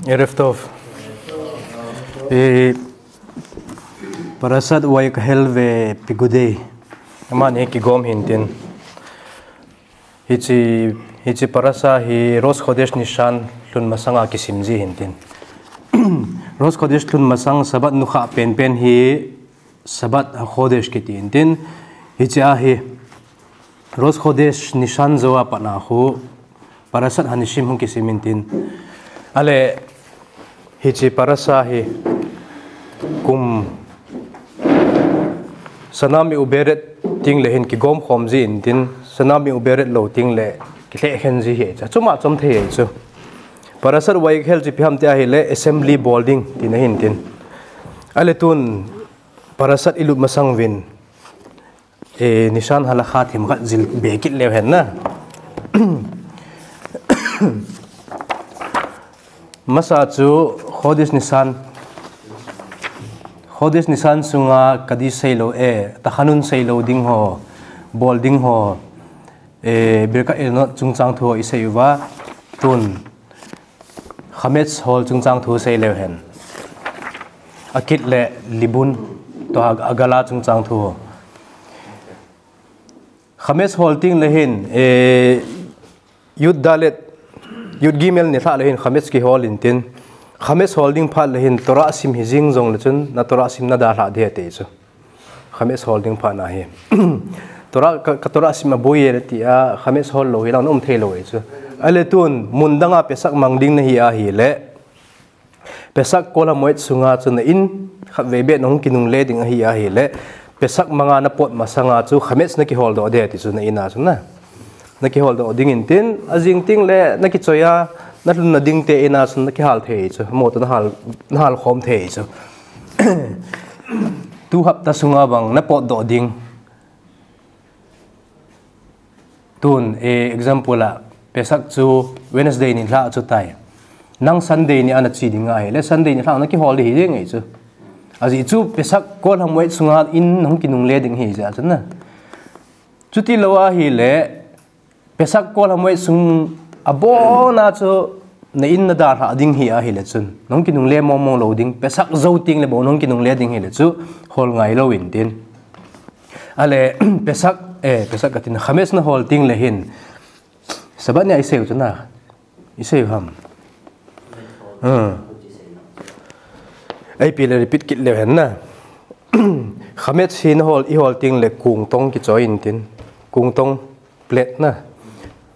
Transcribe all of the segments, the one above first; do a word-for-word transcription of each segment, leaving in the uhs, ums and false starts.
ערב טוב. אה, פרשת ויחל ופקודי. Amani kigom hintin. Hiche, hiche parasha hi Rosh Chodesh Nissan lhun masanga kisim ji hintin. Rosh Chodesh lhun masang Sabbath nukha penpen hi Sabbath HaChodesh kiti hintin. Hiche a hi Rosh Chodesh Nissan jou a pat a khu Parashat HaNissim hung kisim hintin. Ale, hiche parasha hi kum Shana Me'uberet teng le hin kigom khom ji hintin, Shana Me'uberet lou teng le kilhekhen ji ahi chu. Chuma chom thei ahi chu. Parashat Vayikheil chu ipi ham ti ahile assembly bol ding tina hintin. Ale tun parashat ilut masang uvin, eh, Nissan halakha themkhat jil be kit leu hen na. Masa chu Chodesh Nissan, Chodesh Nissan sunga Kaddish seilou, eh, Tachanun seilou ding ho, bol ding ho, eh, Birkat Elionot chungchang thu ho isei uva, tun Chametz hol chungchang thu sei leu hen. Akit le Libun toh Agala chungchang thu ho. Chametz hol teng le hin, eh, Yud Dalet, Yud Gimel nilhah le hin Chametz kihol intin. Chametz hol ding phat le hin Torah sim hi jing jong le chun na Torah sim na dalhah ding ahi ti chu. Chametz hol ding phat na hi. Torah ka, ka Torah sim aboi e le tia Chametz hol lou hilang na um thei lou ahi chu. Ale tun mun danga Pesach mang ding nahi ahile Pesach Chol HaMoed sunga chu na in khatvei beh na hung kinungle ding ahi ahile, Pesach manga na pot masanga chu Chametz na kihol doh ding ti chu na in a chu na. Na kihol doh ding intin, ajing teng le na kichoi a, na lhunna ding te in a chu na kihal thei chu, mo to na hal, na hal khom thei chu. Tu hapta sunga bang na pot doh ding. Tun, eh, example a, Pesach chu Wednesday nilhah chu tai. Nang Sunday ni a na che ding ahile, Sunday nilhah na kihol ding ahi jeng ahi chu. Ajeh chu Pesach Chol HaMoed sunga in na hung kinungle ding ahi jeh a chu na. Chuti lou ahile, Pesach Chol HaMoed sung abon a chu na in na dalhah ding ahi ahile chun, na hung kinungle mong mong lou ding, Pesach jou teng le bou na hung kinungle ding ahile chu, hol ngai lou intin. Ale, Pesach, eh, Pesach katin, Chametz na hol teng le hin, Sabbath ni a isei u chu na, isei u ham. Hmm. Ipi le repeat kit leu hen na. Chametz hi na hol, ihol teng le kungtong kichoi intin. Kungtong plate na.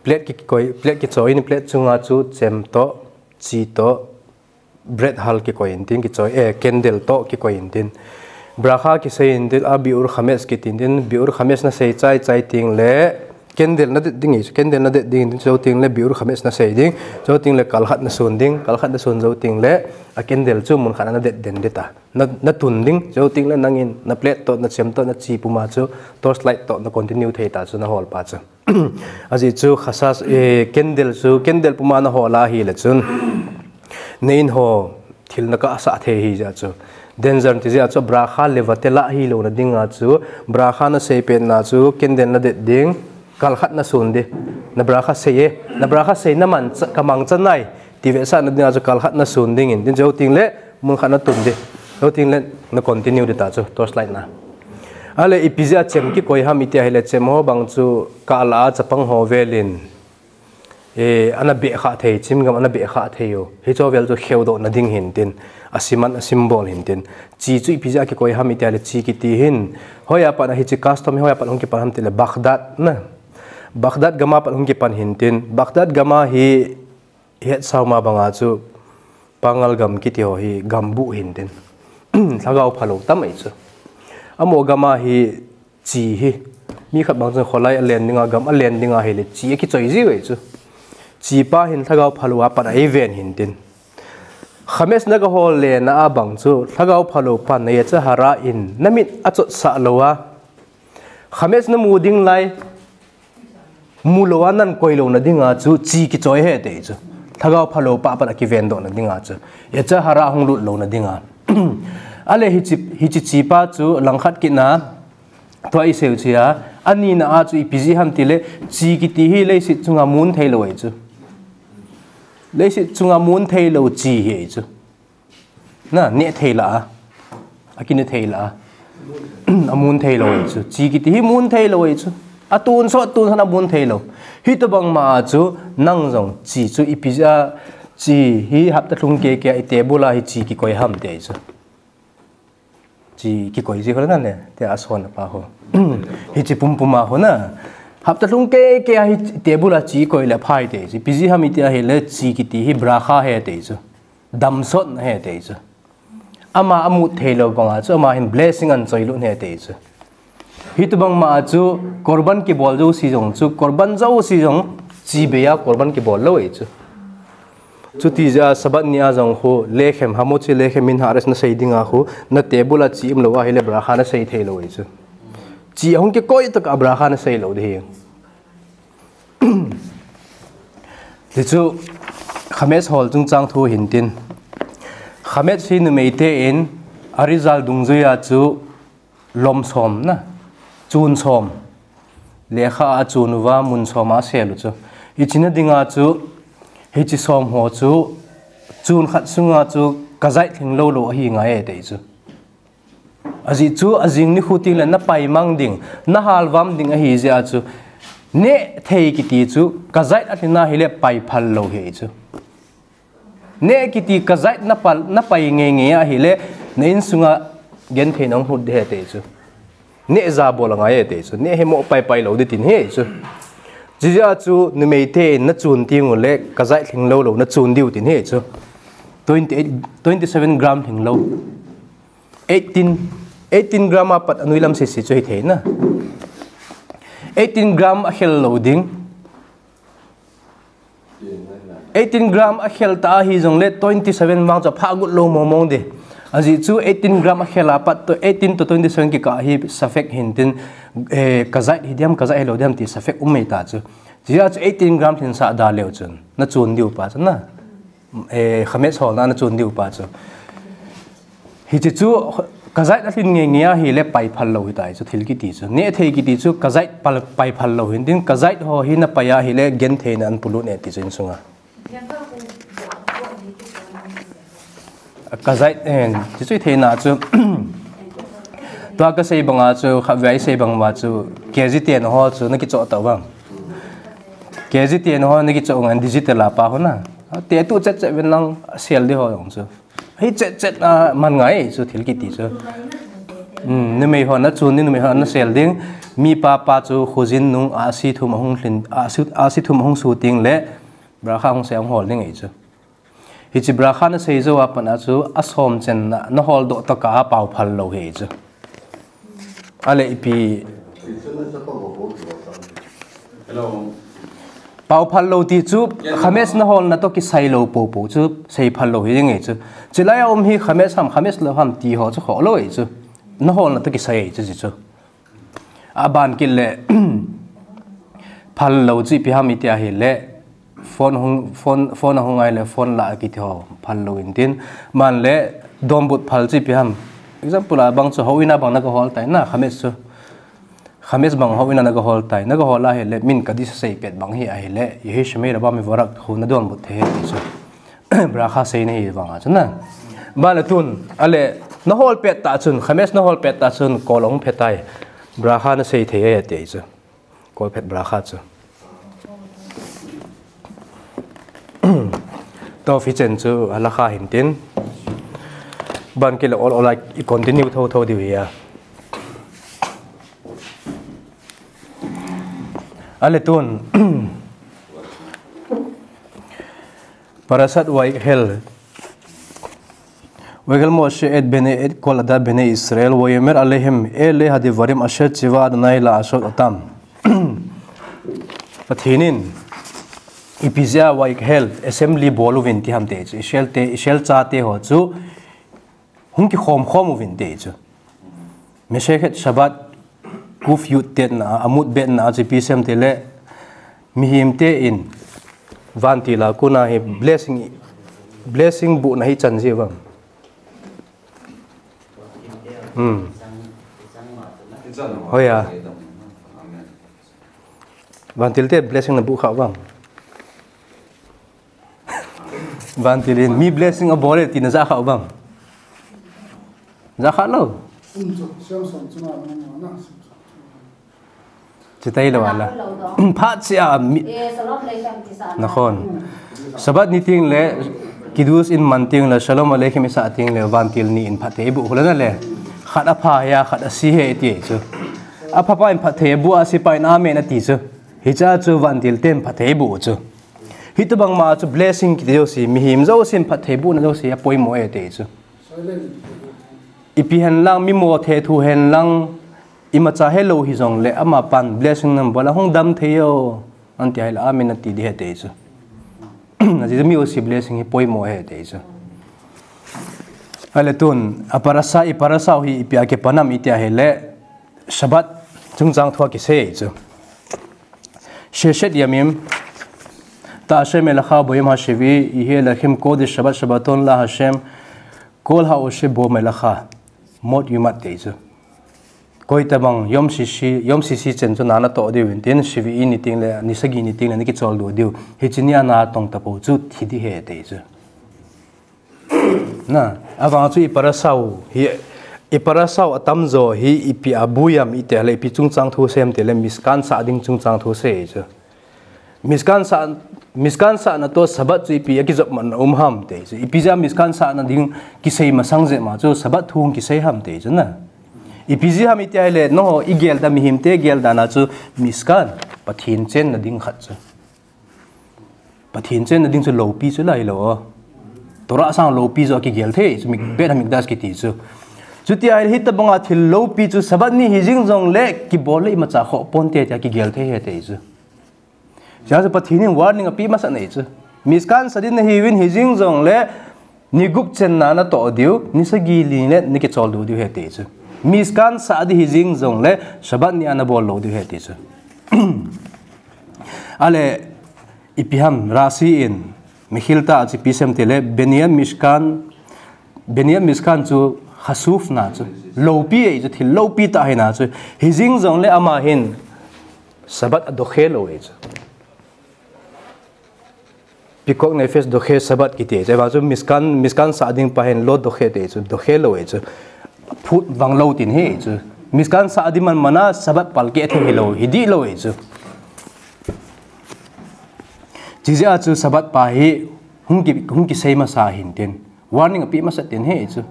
Plate kikoi, plate kichoi in plate chunga chu chem toh, chi toh, bread hal kikoi intin kichoi, eh, candle toh kikoi intin. Bracha kisei intin, a biur chametz kiti intin, biur chametz na sei chai chai teng le, candle na det ding ahi, candle na det ding intin, jou teng le biur chametz na sei ding, jou teng le kal khat na sun ding, kal khat na sun jou teng le, a candle chu mun khat a na det den ding ta. Na, na tun ding, jou teng le nangin na plate toh, na chem toh, na chi puma chu torchlight toh na continue thei ta chu na hol pa chu. Ajeh chu chametz, eh, candle chu, candle puma na hol ahile chun. Na in ho, thil na kasa thei ahi jeh chu. Danger ti jeh chu, bracha levatela hilou na dinga chu, bracha na sei pet na chu, candle na det ding, kal khat na sun ding. Na bracha sei e, na bracha sei na man, ka mangcha nai, ti vetsah na dinga chu, kal khat na sun ding intin, jou teng le, mun khat na tun ding. Jou teng le, na continue ding ta chu, torchlight na. Ale ipi jeh a chem kikoi ham iti ahile chem ho bang chu kah lah a chapang ho vel in, eh, ana beh kha thei, chimgam ana beh kha thei u. Hiche vel chu kheudoh na ding hintin, a siman a symbol hintin. Chi chu ipi jeh a kikoi ham iti ahile chi kiti hin, hoi a pat a hiche custom hi hoi a pat hung kipan ham tile Baghdad na. Baghdad gam a pat hung kipan hintin. Baghdad gam a hi het sao ma banga chu Pangal gam kiti ho hi gam buh hintin. Lhagao phalou tam ahi chu. Amaho gam a hi chi hi. Mi khat bang chun kholai a len dinga, gam a len dinga hile chi akichoi jiu ahi chu. Chi pa hin lhagao phalou a pat a eiven hintin. Chametz na ga hol le na a bang chu lhagao phalou pa na yetzer hara in na mit a chotsah lou a. Chametz na mu ding lai, mu lou a nan koi lou na dinga chu chi kichoi ahi ti chu. Lhagao phalou pa a pat a kiven doh na dinga chu. Yetzer hara hung lut lou na dinga. Ale hiche, hiche chi pa chu langkhat kit na, tua isei u chu a, ani na a chu ipi jeh ham tile, chi kiti hi leiset chunga mun thei lou ahi chu. Leiset chunga mun thei lou chi hi chu. Na, neh thei la a. A kineh thei la a. A mun thei lou chu. Chi kiti hi mun thei lou chu. A tonsot, tonsot a mun thei lou. Hitobang ma a chu, nang jong chi chu ipi jeh a chi hi hapta lhung kei kei a i table a hi chi kikoi ham ti chu. Chi kikoi ji ho na le, ti a son pa ho. Hichi pumpum a ho na. Hapta lhung kei kei a hi table a chi koi le phai ti chu. Ipi jeh ham iti a hi le chi kiti hi bracha ahi ti chu. Damsotna ahi ti chu. Ama a mut thei lou banga chu, ama hin blessing ahin choi lut ahi ti chu. Hitobang ma a chu, korban kibol jouse jong chu, korban jouse jong, chi bei a korban kibol lou ahi chu. Chuti jeh a Sabbath ni a jong khu, lechem, hamotzi lechem min haaretz na sei ding a khu, na table a chi um lou a hi le bracha na sei thei lou ahi chu. Chi ahung kikoi tah a bracha na sei lou ding ahi. Ti chu, chametz hol chungchang thu hin tin. Chametz hi numei te in, a result dungjui a chu lom som na, chun som. Lekha a chun uva mun som a sel u chu. Hichi na ding a chu, hichi som ho chu, chun khat sunga chu kazait lhing lou lou ahi ngai e ti chu. Ajeh chu, ajing nikho teng le na pai mang ding, na halvam ding ahi jeh a chu, neh thei kiti chu, kazait a lhin a hi le pai phal lou ahi chu. Neh kiti kazait na pal, na pai ngei ngei a hi le, na insunga genthei na hung lut ding ahi ti chu. Neh ja bol angai e ti chu. Neh hi mo pai pai lou ding tin ahi chu. Chi jeh a chu, numei te in na chun teng u le, kazait lhing lou lou, na chun diu tin ahi chu. Twenty-eight, twenty-seven gram lhing lou. Eighteen, eighteen gram a pat a nui lam sisi chu hi thei na. Eighteen gram a khel lou ding. Eighteen gram a khel ta ahi jong le twenty-seven vang chu pha gut lou mong mong ding. Ajeh chu eighteen gram a khel a pat to eighteen to twenty-seven kikah hi safek hin tin, eh, kazait hi diam, kazait hi lou diam ti safek um mai ta chu. Chi jeh a chu eighteen gram lhin sah da leu chun. Na chun diu pa chu na. Eh, chametz holna na chun diu pa chu. Hichi chu, kazait a lhin ngei ngei a hi le pai phal lou ahi tai chu, thil kiti chu. Neh thei kiti chu, kazait pal, pai phal lou hin tin, kazait ho hi na pai a hi le genthei na ahin polut e ti chu insunga. Kazait, eh, ti chu i theina chu. Tua ka sei banga chu, khatvei sei bang uva chu, K G ten ho chu, na kichoh tau vang. K G ten ho na kichoh ngan digital a pa ho na. Te tu chet chet ven lang sel ding ho jong chu. Hi chet chet a man ngai chu thil kiti chu. Hmm, numei ho na chun ding, numei ho na sel ding. Mi pa pa chu khojin nung ahsi thum ahung lhin, ahsi, ahsi thum ahung su teng le. Bracha hung sei hung hol ding ahi chu. Hichi bracha na sei jou a pat a chu a som chenna na hol doh tah a pau phal lou ahi chu. Ale ipi. Hello. Pau phal lou ti chu chametz na holna toh kisai lou popo chu sei phal lou ahi ding ahi chu. Chulai a um hi chametz ham, chametz lou ham ti ho chu khoh lou ahi chu. Na holna toh kisai ahi chu, chu. A ban kit le, phal lou chu ipi ham iti ahi le, phone hung, phone, phone ahung ngai le, phone la kiti ho, phal lou in tin. Man le, donbut phal chu ipi ham. Example a bang chu houin a bang na ka hol tai na, chametz chu. Chametz bang houin a na ka hol tai, na ka hol ahi le, min ka di sei pet bang hi ahi le, Yehi Shemei Rabba Mivarak khu na donbut thei ahi chu. Bracha sei na hi vang a chu na. Ban le tun, ale, na hol pet ta chun, chametz na hol pet ta chun, kol hung phet tai. Bracha na sei thei e ti chu. Kol phet bracha chu. Toh fichen chu, halakha hin tin. Ban kile ol ol a i continue tho tho diu ahi a. Ale tun. Parashat Vayikheil. Vayikheil Moshe et bnei et kol adat bnei Israel, vayomer alehem, ele hadivarim asher tziva Adonai laasot otam. Pathen in, ipi jeh a Vayikheil, assembly bol uvin ti ham ti chu, Israel te, Israel chate ho chu, hung kikhom khom uvin ti chu. Masechet Shabbat, Kuf Yud Tet na, amut bet na, chu ipi asei em ti le, mihem te in, vantil a kon a hi blessing, blessing boh na hi chan ji vang. Hmm. Hoi a. Vantil te blessing na boh kha vang. Vantil in mi blessing abol e tina ja kha u bang. Ja kha lou. Chutai lou ala. Phat sia mi. Nakhon. Sabbath ni ting le, Kiddush in man ting le, Shalom Aleichem isa ting le, vantil ni in phatthei bu khulana le. Khat apha ya, khat asi he ti chu. Apha pa in phatthei bu, asi pa in amen ati chu. Hicha chu vantil ten phatthei bu chu. Hitobang ma chu blessing kiti jouse, mihem jousen phatthei bu na jouse, apoimo e te chu. Ipi hen lang, mi mo the thu hen lang, imacha helou hi jong le, ama pan blessing nam bol a hung dam thei o. Anti ahile, amen ati di he te chu. Aji mi o si blessing hi poimo he te chu. Ale tun, a parasa, i parasa hi ipi a kipanam iti ahile, Shabbat chungchang thu a kisei chu. Sheshet yamim, ta Hashem elacha boyim hashivi, ihi Elohim kodesh Shabbat Shabbaton la Hashem, kol ha'oshe bo melacha, mot yumat te chu. Koitabang yom shishi, yom shishi chen chu nana to diu intin, shivi ni ting le, ni sagi ni ting le, ni kichol du diu. Hichi ni a natong tapo chu, thi di he te chu. Na, avang chu i parasau, hi, i parasau atam jo hi, ipi a buyam ite le, ipi chungchang thu sem te le, Mishkan sa ding chungchang thu se chu. Mishkan sa, Mishkan sa na to Shabbat chu ipi a kijop man um ham te chu. Ipi ja Mishkan sa na ding kisei masang je ma chu Shabbat thu kisei ham te chu na. Ipi ji ham ite le, no, i gel da mihem te gel da na chu Mishkan, Pathen chen na ding khat chu. Pathen chen na ding chu loupi chu lai lo. Torah sang loupi chu kigel thei, chu mik-, Beit HaMikdash kiti chu. Chuti ahile hitabanga thil loupi chu Shabbat ni hi jing jong le kibol le imacha khoh ponte tia kigel thei he te chu. Sia chu Pathen in warning api masa nei chu. Mishkan sa ding na hiuvin hi jing jong le ni gup chen na na to diu, ni sagi ni le ni kichol du diu he te chu. Mishkan sa di hi jing jong le Shabbat ni a na bol lou diu he te chu. Ale, ipi ham, Rashi in, Mechilta a chu ipi sem te le, Beniyat Mishkan, Beniyat Mishkan chu chashuv na chu, loupi e chu, thil loupi tah hi na chu, hi jing jong le ama hin, Shabbat a dokhe lou e chu. Pikuach nefesh dokhe Shabbat kiti chu. Eva chu Mishkan, Mishkan sa ding pa hin lo dokhe te chu, dokhe lou e chu. Phut vang lou tin he chu. Mishkan sa ding man mana Shabbat palkeh thei hilou, hi di lou e chu. Chijeh a chu Shabbat pa hi hung ki, hung kisei masa hin tin. Warning api masa tin he chu.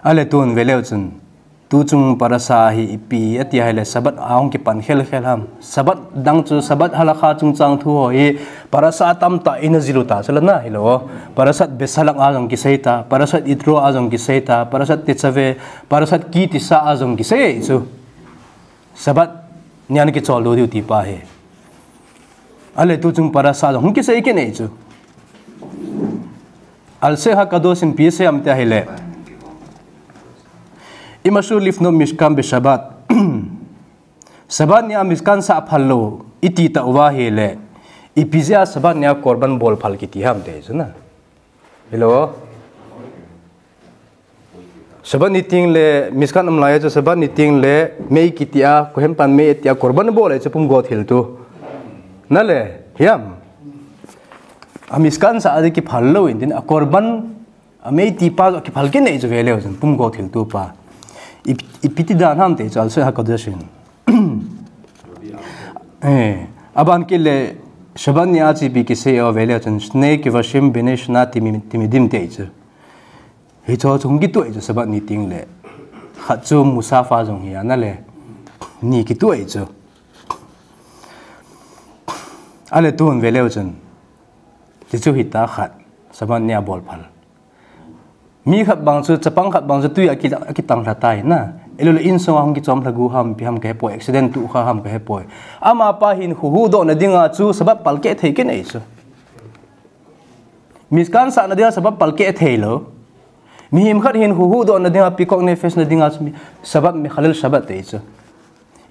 Ale tun veleu chun, tuchung parasa hi ipi ati ahile Shabbat a hung kipan khel khel ham. Shabbat dang chu Shabbat halakha chungchang thu ho hi parasa tamtah in a jilu ta chu la na hilou. Parashat Besalach a jong kisei ta, Parashat Yitro a jong kisei ta, Parashat Tetzaveh, Parashat Ki Tisa a jong kisei chu. Shabbat ni a na kichol lou diu ti pa hi. Ale tuchung parasa jong hung kisei kit nei chu. Al Sheikh HaKadosh in ipi asei ham tia ahile. Im asur lifnot Mishkan be Shabbat. Shabbat ni a Mishkan sa phal lou, iti ta uva ahile. Ipi jeh a Shabbat ni a korban bol phal kiti ham te chu na. Hilou. Shabbat ni ting le, Mishkan um lai a chu Shabbat ni ting le, mei kiti a, Kohen pan mei tia korban bol e chu pumgo thiltu. Na le, hiam. A Mishkan sa a di kiphal lou in tin, a korban, a mei ti pa kiphal kit nei chu veleu chun, pumgo thiltu pa. I, ipi ti dan ham te chu Al Sheikh HaKadosh in. Eh, aban kit le, Shabbat ni a chu ipi kisei o veleu chun, Shnei Kevashim Bnei Shana Timi-, Timidim te chu. Hicho chu hung kituh e chu Shabbat ni ting le. Khat chu Musaf a jong hi a na le. Ni kituh e chu. Ale tun veleu chun. Ti chu hita khat. Shabbat ni a bol phal. Mi khat bang chu, chapang khat bang chu tui a ki, a kitang lha tai na. Elou le insung a hung kichom lha gu ham, ipi ham ka hepoi, accident tuh kha ham ka hepoi. Ama pa hin huhdoh na ding a chu Shabbat palkeh thei kit nei chu. Mishkan sa na ding a Shabbat palkeh thei lou. Mihem khat hin huhdoh na ding a, pikuach nefesh na ding a, Shabbat mechalel Shabbat te chu.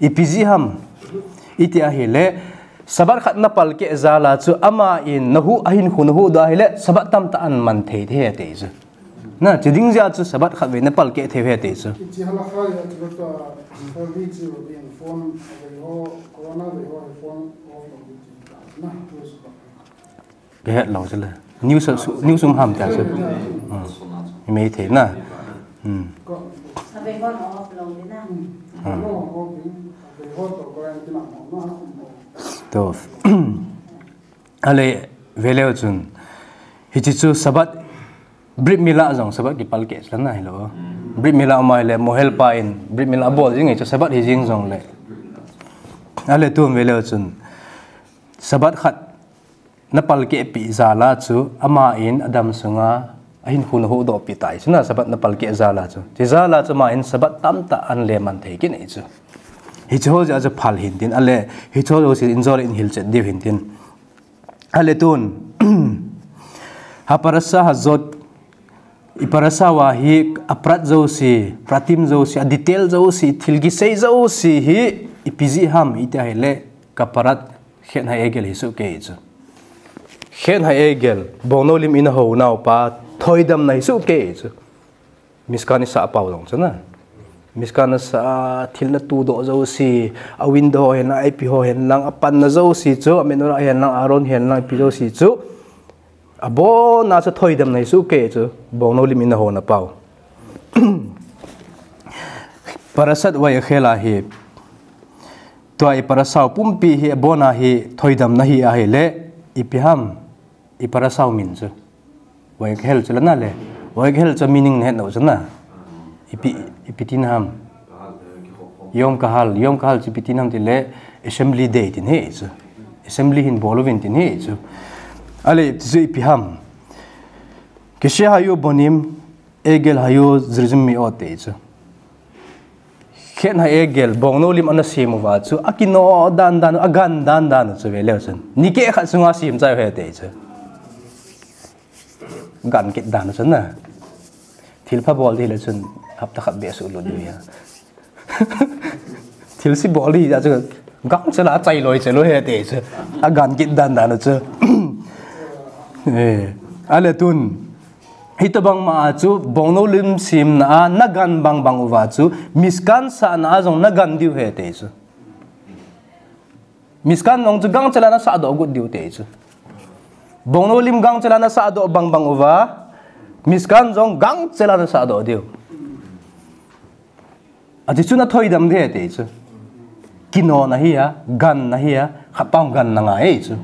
Ipi jeh ham. Iti ahile, Shabbat khat na palkeh jal a chu ama in na hu, ahin hu na huhdoh ahile, Shabbat tamtah a na man thei thei te chu. Na, chu ding jeh a chu Shabbat khat vei na palkeh thei te chu. Ichi halakha ya chu ta, phone, phone, corona vei ho, phone off. Na, tu Shabbat. Kahet lou chu le. News su, news um ham tia chu. Hmm. Imei thei na. Hmm. Hmm. To. Ale, veleu chun. Hichi chu Sabbath, Brit Mila jong Sabbath kipalkeh chu le na hilou. Brit Mila ma hile, mohel pa in, Brit Mila bol jing chu Sabbath hi jing jongle. Ale, tun veleu chun. Sabbath khat na palkeh pi jal a chu, ama in Adam sunga, ahinkho na huhdoh pi tai chu na Sabbath na palkeh jal a chu. Chi jal a chu ama in Sabbath tamtah an le man thei kit nei chu. Hichi ho jeh a chu phal hin tin, ale, hichi ho jeh a chu injol in hilchet diu hin tin. Ale tun, ha parasha ha jot, i parasha uva hi a prat jouse, pratim jouse, a detail jouse, thil kisei jouse hi, ipi jeh ham, iti ahile, kaparat, Chet HaEgel hi soh kei chu. Chet HaEgel, bongnou lim in a hou nau pa, thoidamna hi soh kei chu. Mishkan i sah pau jong chu na. Mishkan a sah, thil na tudoh jouse, a window ho hen lang, a ipi ho hen lang, a panna jouse chu, a menorah hen lang, Aaron hen lang, ipi jouse chu. Abon a chu thoidamna hi soh kei chu, bongnou lim in a hou na pau. Parashat Vayakhel a hi, tua i parasha u pumpi hi abon a hi thoidamna hi ahile, ipi ham, i parasha u min chu. Vayakhel chu le na le. Vayakhel chu meaning na het nau chu na. Ipi, ipi tina ham. Yom Kahal, Yom Kahal chu ipi tina ham tile, assembly day tin hi chu. Assembly hin bol uvin tin hi chu. Ale, chu ipi ham. Keshe hayu bonim, Egel hayu zirzim mi o te chu. Chet HaEgel, bongnou lim ana sem uva chu, a kino dan dan, a gan dan dan chu veleu chun. Ni keh khat sunga sem chai u ahi te chu. Gan kit dan chu na. Thil pha bol di le chun, hapta khat beh suh lut di ya. Thil si bol di ya chu, gang chela chai loi chelo ahi te chu. A gan kit dan dan chu. Eh, ale tun. Hitobang ma a chu, bongnou lim semna a, na gan bang bang uva chu, Mishkan sahna a jong na gan diu ahi te chu. Mishkan jong chu gang chela na sah doh got diu te chu. Bongnou lim gang chela na sah doh bang bang uva, Mishkan jong gang chela na sah doh diu. Achu chu na thoidam di ahi te chu. Kino na hi a, gan na hi a, khat pau gan na ngai ahi chu.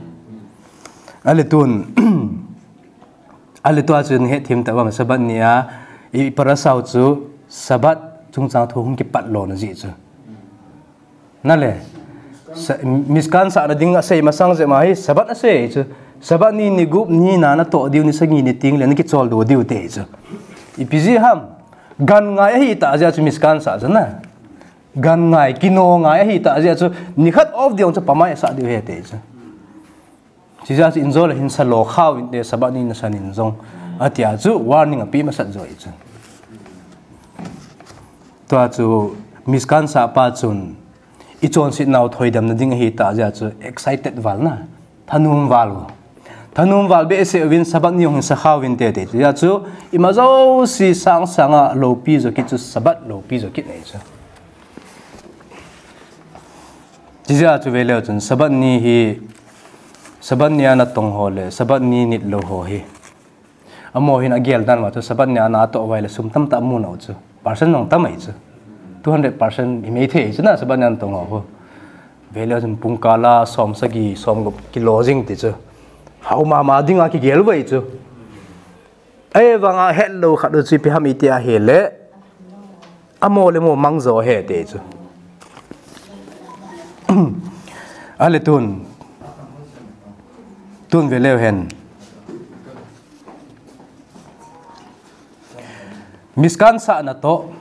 Ale tun, ale tua chu ni het thim ta uvam Sabbath ni a, i parasha u chu Sabbath chungchang thu hung kipat lona jeh chu. Na le, sa, Mishkan sahna ding a sei masang jeh ma hi, Sabbath a sei chu. Sabbath ni ni gup ni na na toh diu ni sagi ni teng le na kichol doh diu te chu. Ipi jeh ham, gan ngai ahi ta jeh chu Mishkan sah chu na. Gan ngai, kino ngai ahi ta jeh chu, ni khat off diu chu pamai sah diu ahi te chu. Chijeh chu injol a hin sa lo khau inte Sabbath ni na san in jong. Atia chu warning a pe masat jo i chu. Tua chu Mishkan sah pa chun i chonset nau thoidam na ding ahi ta jeh chu excited val na. Thanom val. Thanom val behseh uvin Sabbath ni jong hin sa khau inte te. Chijeh chu ima jouse sang sang a lopi jo kit chu Sabbath lopi jo kit nei chu. Chijeh chu veleu chun Sabbath ni hi, Sabbath ni a na tong ho le, Sabbath ni nit lou ho hi. Amaho hin a gel dan uva chu Sabbath ni a na toh uva le sum tamtah mu nau chu. Percent jong tam ahi chu. Two hundred percent hi mei thei chu na Sabbath ni a na tong ho. Veleu chun pungkal a som sagi, som gup kilo jing ti chu. Hao mama ding a kigel uva chu. Ahivang a het lou khat u chu ipi ham iti ahile, amo le mo mang jo ahi te chu. Ale tun, tun veleu hen. Mishkan sahna toh,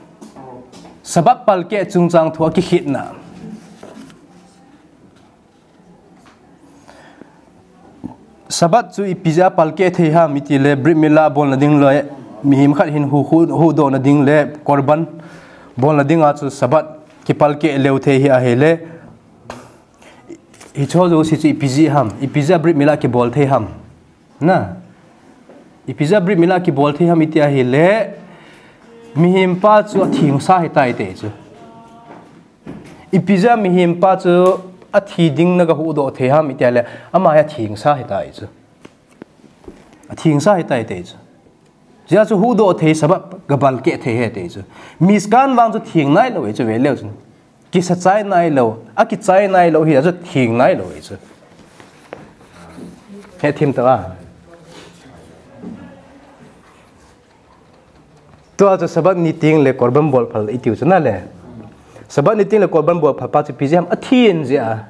Sabbath palkeh chungchang thu a kikhetna. Sabbath chu ipi jeh a palkeh thei ham iti le, Brit Mila bolna ding le, mihem khat hin hu, hu, huhdoh na ding le, Korban bolna ding a chu Sabbath kipalkeh leu thei hi ahile, hicho jouse chu ipi jeh ham, ipi jeh a Brit Mila kibol thei ham. Na, ipi jeh a Brit Mila kibol thei ham iti ahile, mihem pa chu athengsa ahi tai te chu. Ipi jeh a mihem pa chu athi ding na ga huhdoh thei ham iti ahile, ama hi athengsa ahi tai chu. Athengsa ahitai ti chu. Hijeh chun huhdoh thei, Sabbath gabal keh thei ahi ti chu. Mishkan vang chu theng nailou ahi chu, veleu chun. Kisa chai nailou, akichai nailou hijeh chun theng nailou ahi chu. Hethem tauva. Tua chu Sabbath ni tengle korban bolphal itiu chu nale. Sabbath ni tengle korban bolphal pa chu ipi jeh ham, athen jeh a.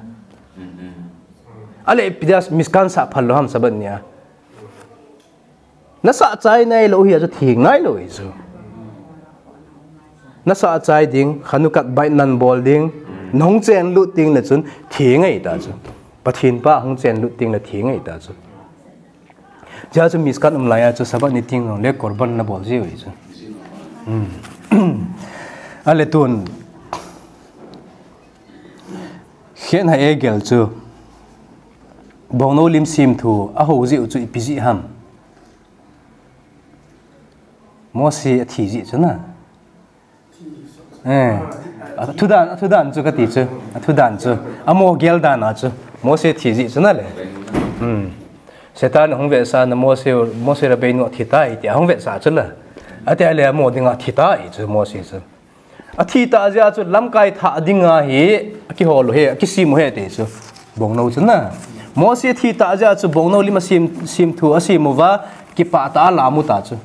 Ale ipi jeh a Mishkan sahphal lou ham Sabbath ni a. Nasah chai nailou hijeh chun theng nailou ahi chu. Nasah chai ding, Hanukkah beit nan bol ding, nahung chenlut tengle chun theng ahita chu. Pathen pa hung chenlut tengle theng ahita chu. Hijeh chun Mishkan um laiya chu Sabbath ni tengle korban nabol jiu ahi chu. Ale tun. Khen ha-egel chu bongnou lim semthu ahou jeh u chu ipi jeh ham. Mose athi jeh chu na. Eh, athudan, athudan chu kati chu, athudan chu. Amo gel dan a chu. Mose thi jeh chu nale. Hmm. Satan ahung vetsah na Mose, Moshe Rabbeinu athitai ti ahung vetsah chu la. Atia le amo dinga thitai chu Mose chu. Athi tah jeh a chu lamkai thah dinga hi akihol u ahi, akisem u ahi ti chu. Bongnou chu na. Mose athi tah jeh a chu bongnou lim asem, semthu asem uva, kipah tah a alam u ta chu.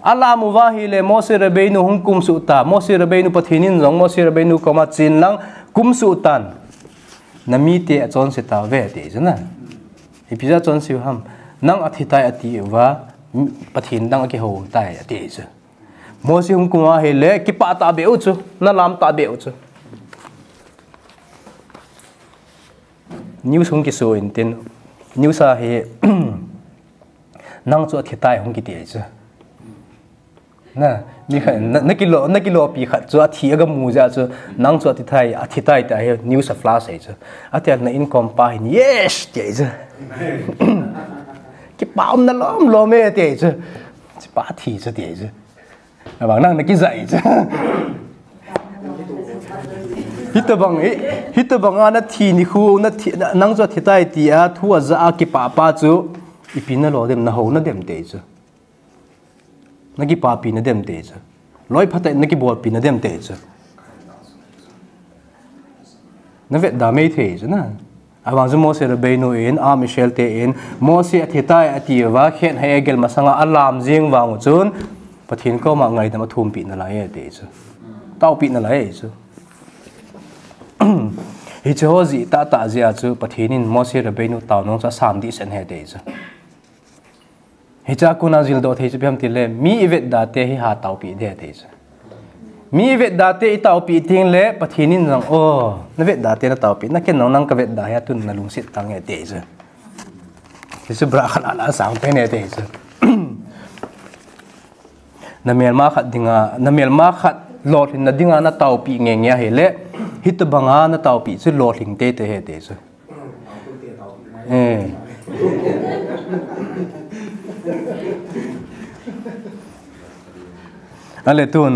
Alam uva ahile Moshe Rabbeinu hung kumsuh ta. Moshe Rabbeinu Pathen in jong Moshe Rabbeinu koma chen lang kumsuh tan. Namite achonse tauve ati chu na. Ipi jeh a achonse u ham. Nang athitai ati uva, Pathen dang akihou tai ati chu. Mose hung kum ahile, kipah tahbeh u chu, nalam tahbeh u chu. News hung kiso intin, news a hi, nang chu athitai hung kiti ahi chu. Na, mi khat, na, nakilo, nakilopi khat chu athi agamu jeh a chu, nang chu athitai, athitai tia hi news a flash ahi chu. Atia na inkom pa hin, "Yes!" ti ahi chu. Kipah umna lom lom e ti ahi chu. Hichepa athi chu ti ahi chu. Abang nang nakijai chu. Hitobang, hi, hitobang a nathi nikho, nathi, na, nang chu athitai tia thu ajah a kipah pa chu, ipi nalo dem, nahou nadem ti ahi chu. Nakipapi nadem ti ahi chu. Loi phatah in nakibolpi nadem ti ahi chu. Navetda maithei chu na. Avang chu Moshe Rabbeinu in, Am Israel te in, Moshe athitai atiuva, khen ha-egel masanga alam jing vang u chun, Pathen koma ngaidam athumpi nalai e ti chu. Taopi nalai e chu. Hiche ho jeh tahtah jeh a chu, Pathen in Moshe Rabbeinu taona chu asan dehset e ti chu. Hichea kona jildoh thei chu ipi ham tile, mi ivetda te hi ha taopi ding ti chu. Mi ivetda te itaopi tengle, Pathen in jong, o, navetda te nataopi, na ken jong nang kavetda hi atun nalungset tange ti chu. Hichu bra khat ala sang pen e ti chu. Namelma khat dinga, namelma khat lolhinna dinga nataopi ngenge ahile, hitobanga nataopi chu lolhing teitei e ti chu. Eh. Ale tun.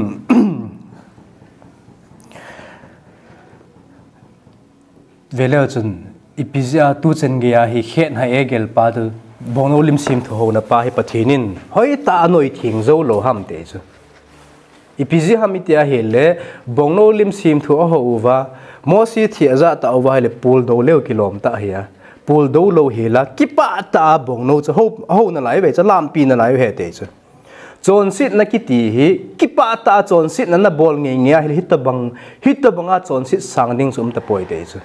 Veleu chun, ipi jeh a tuchan geiya hi khen ha-egel pa tu, bongnou lim semthu houna pa hi Pathen in, hoitah a anoi theng jou lou ham ti chu. Ipi jeh ham iti ahile, bongnou lim semthu ahou uva, Moshe thi ajah tah uva ahile, puldou leu kilom tah ahi a. Puldou lou hela, kipah tah a bongnou chu hou, hou nalai uve, chu lampi nalai uve ti chu. Chonsetna kiti hi, kipah tah a chonsetna nabol ngenge ahile, hitobang, hitobanga chonset sang ding chu um tapoi ti chu.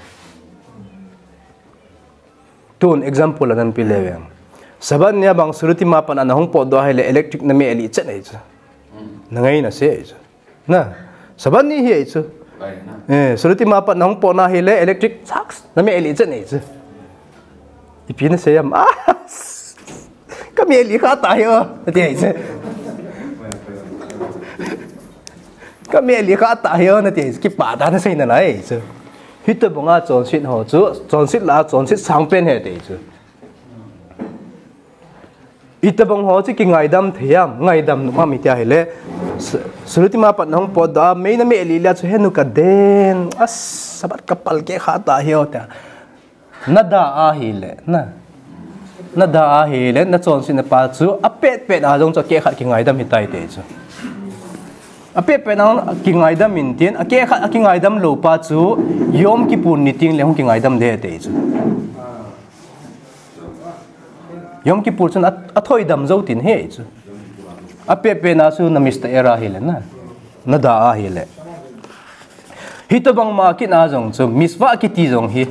Tun example anan pe leu veng. Sabbath nia bang suruti ma pat a nahung potdoh ahile electric nameh lih chet ahi chu. Nangai nase ahi chu. Na, Sabbath ni hi ahi chu. Eh, suruti ma pat nahung potna ahile electric sharks nameh lih chet ahi chu. Ipi nasei ham. Ah, kameh lih kha tah hi o. Ati ahi chu. Kameh lih kha tah hi o, nati chu, kipah tah a nasei nalai chu. Hitobanga chonset ho chu, chonset lah a chonset sang pen ahi ti chu. Itobang ho chu kingaidam thei am, ngaidam nom am iti ahile, su-, suruti ma pat nahung potdoh a, mei nameh lih leh chu henu kaden, a Sabbath kapalkeh kha tah hi o tia. Nada ahile, na. Na da ahile, na chonsetna pa chu, apet pet a jong chu akeh khat kingaidam hitai ati chu. Apet pet a kingaidam intin, akeh khat akingaidam lou pa chu, Yom Kippur ni teng le hung kingaidam ding ati chu. Yom Kippur chun a, athoidam jou ding ahi chu. Apet pet a chu na mitzvah ahile na. Na da ahile. Hitobang ma kit a jong chu, mitzvah kiti jong hi.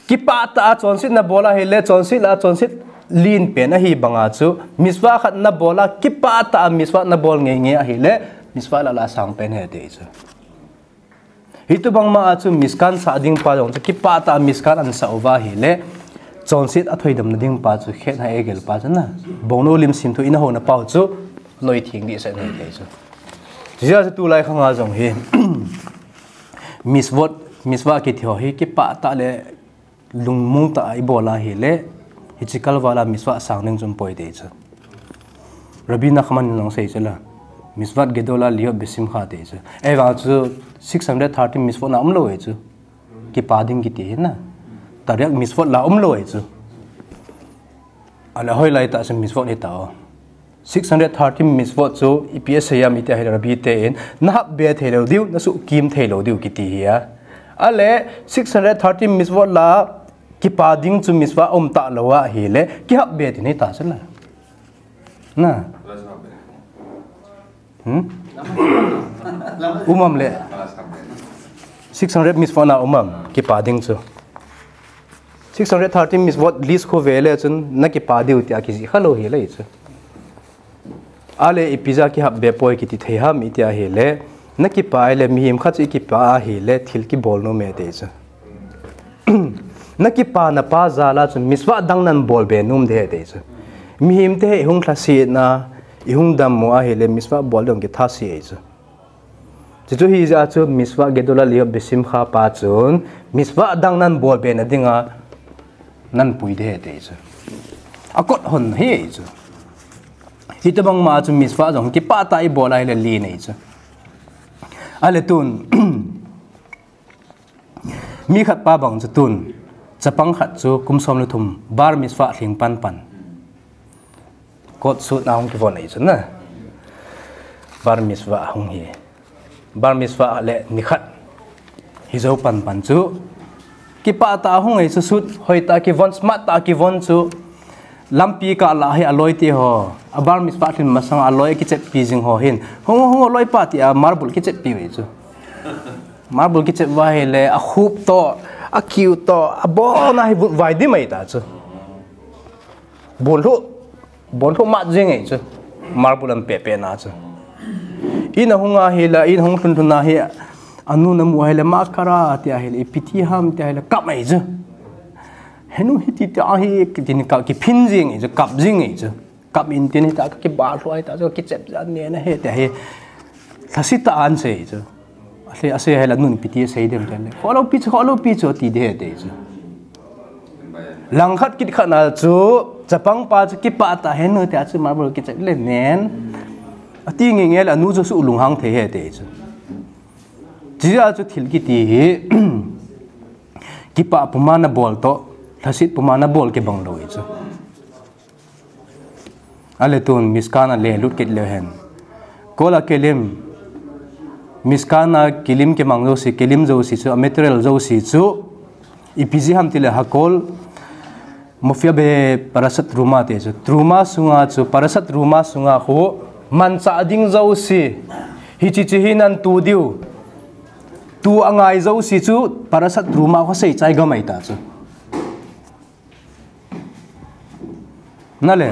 Kipah tah a chonsetna bol ahile, chonset lah a chonset len pen ahi banga chu, mitzvah khat na bol a, kipah tah a mitzvah na bol ngei ngei ahile, mitzvah lah lah a sang pen ahi ati chu. Hitobang ma a chu Mishkan sah ding pa jong chu kipah tah a Mishkan ana sah uva ahile, chonset athoidamna ding pa chu, Chet HaEgel pa chu na. Bong Lim Simthu in ahou na pa chu, noi theng ding sah ahi ati chu. Chujeh chu tulai khang a jong hi, mitzvot, mitzvah kiti ho hi, kipah tah le, lungmong tah a ibol ahile, hiche kalval a mitzvah sang ding chu umpoi ati chu. Rabbi Nachman in jong asei chu la, mitzvot gedolah lihot besimcha ati chu. Ahivang chu six hundred thirteen mitzvot na umlou ahi chu. Kipah ding kiti hi na. Taryag mitzvot lah a umlou ahi chu. Ahile hoilai tah a mitzvot hita o. Six hundred thirteen mitzvot chu ipi asei em iti ahile Rabbi te in, na hap be thei lou diu, na suhkim thei lou diu kiti ahi a. Ahile six hundred thirteen mitzvot lah a kipah ding chu mitzvah um talou ahile, kihap be ding ahi ta chu la. Na. Hmm? Um am le. Six hundred mitzvot na um am, kipah ding chu. Six hundred thirteen mitzvot list khu ve le chun na kipah diu tia kijih kha lou ahi le chu. Ahile ipi jeh a kihap be poi kiti thei ham iti ahile, na kipah ahile, mihem khat chu ikipah ahile, thil kibol nom e ati chu. Na kipana pa jal a chu mitzvah dang nan bol be nom ding ahi ati chu. Mihem te hi ihung lhasetna, ihung dammo ahile, mitzvah bol ding kitha se ahi chu. Chuchu hijeh a chu mitzvot gedolah lihot besimcha pa chun, mitzvah dang nan bol be na dinga, nan pui ding ahi ati chu. Akot hon ahi chu. Hitobang ma chu mitzvah jong kipah tah a ibol ahile len ahi chu. Ahile tun, mi khat pa bang chu tun, chapang khat chu kum som le thum, bar mitzvah lhing pan pan. Coat suit a hung kivon ahi chu na. Bar mitzvah hung hi. Bar mitzvah le nikhat hijou pan pan chu, kipah tah a hung ahi chu, suit hoitah a kivon, smart tah a kivon chu. Lampi kah lah a hi aloi te ho, a bar mitzvah lhin masang a aloi akicheppi jing ho hin, hung, hung, loipa tia marble kicheppi uve chu. Marble kichep uva ahile, akhup toh, akiu toh, abon a hi vutvai dim ahi ta chu. Bonlhoh, bonlhoh mat jing ahi chu. Marble an peh peh na chu. In ahung ahile, in ahung lhun lhun a hi, anun amu ahile, ma kara tia ahile, ipi ti ham tia ahile, kap ahi chu. Henu hiti tia hi, kitin ka, kiphin jing ahi chu, kap jing ahi chu. Kap intin hita ka kibalhou ahi ta chu, kichep jat ne na he tia hi. Lhasetah a asei chu. Ahile, asei ahile, anun ipi ti asei dem tia le. Kholou pi chu, kholou pi chu, ati ding ahi ati chu. Langkhat kit khat na chu, chapang pa chu kipah tah a henu tia chu marble kichep le nen. Ati ngei ngei le, anu chu suh lunghang thei ahi ati chu. Chujeh a chu thil kiti hi, kipah puma na bol toh, lhaset puma na bol kibang lou ahi chu. Ahile tun Mishkan a le lut kit leu hen. Kol hakelim, Mishkan a kilim kimang jouse, kilim jouse chu, a material jouse chu, ipi jeh ham tile hakol, mofia be parashat truma ati chu. Truma sunga chu, parashat truma sunga khu, manchah ding jouse, hiche chu hi nan tu diu. Tu angai jouse chu, parashat truma khu seichai gam ahi ta chu. Nale,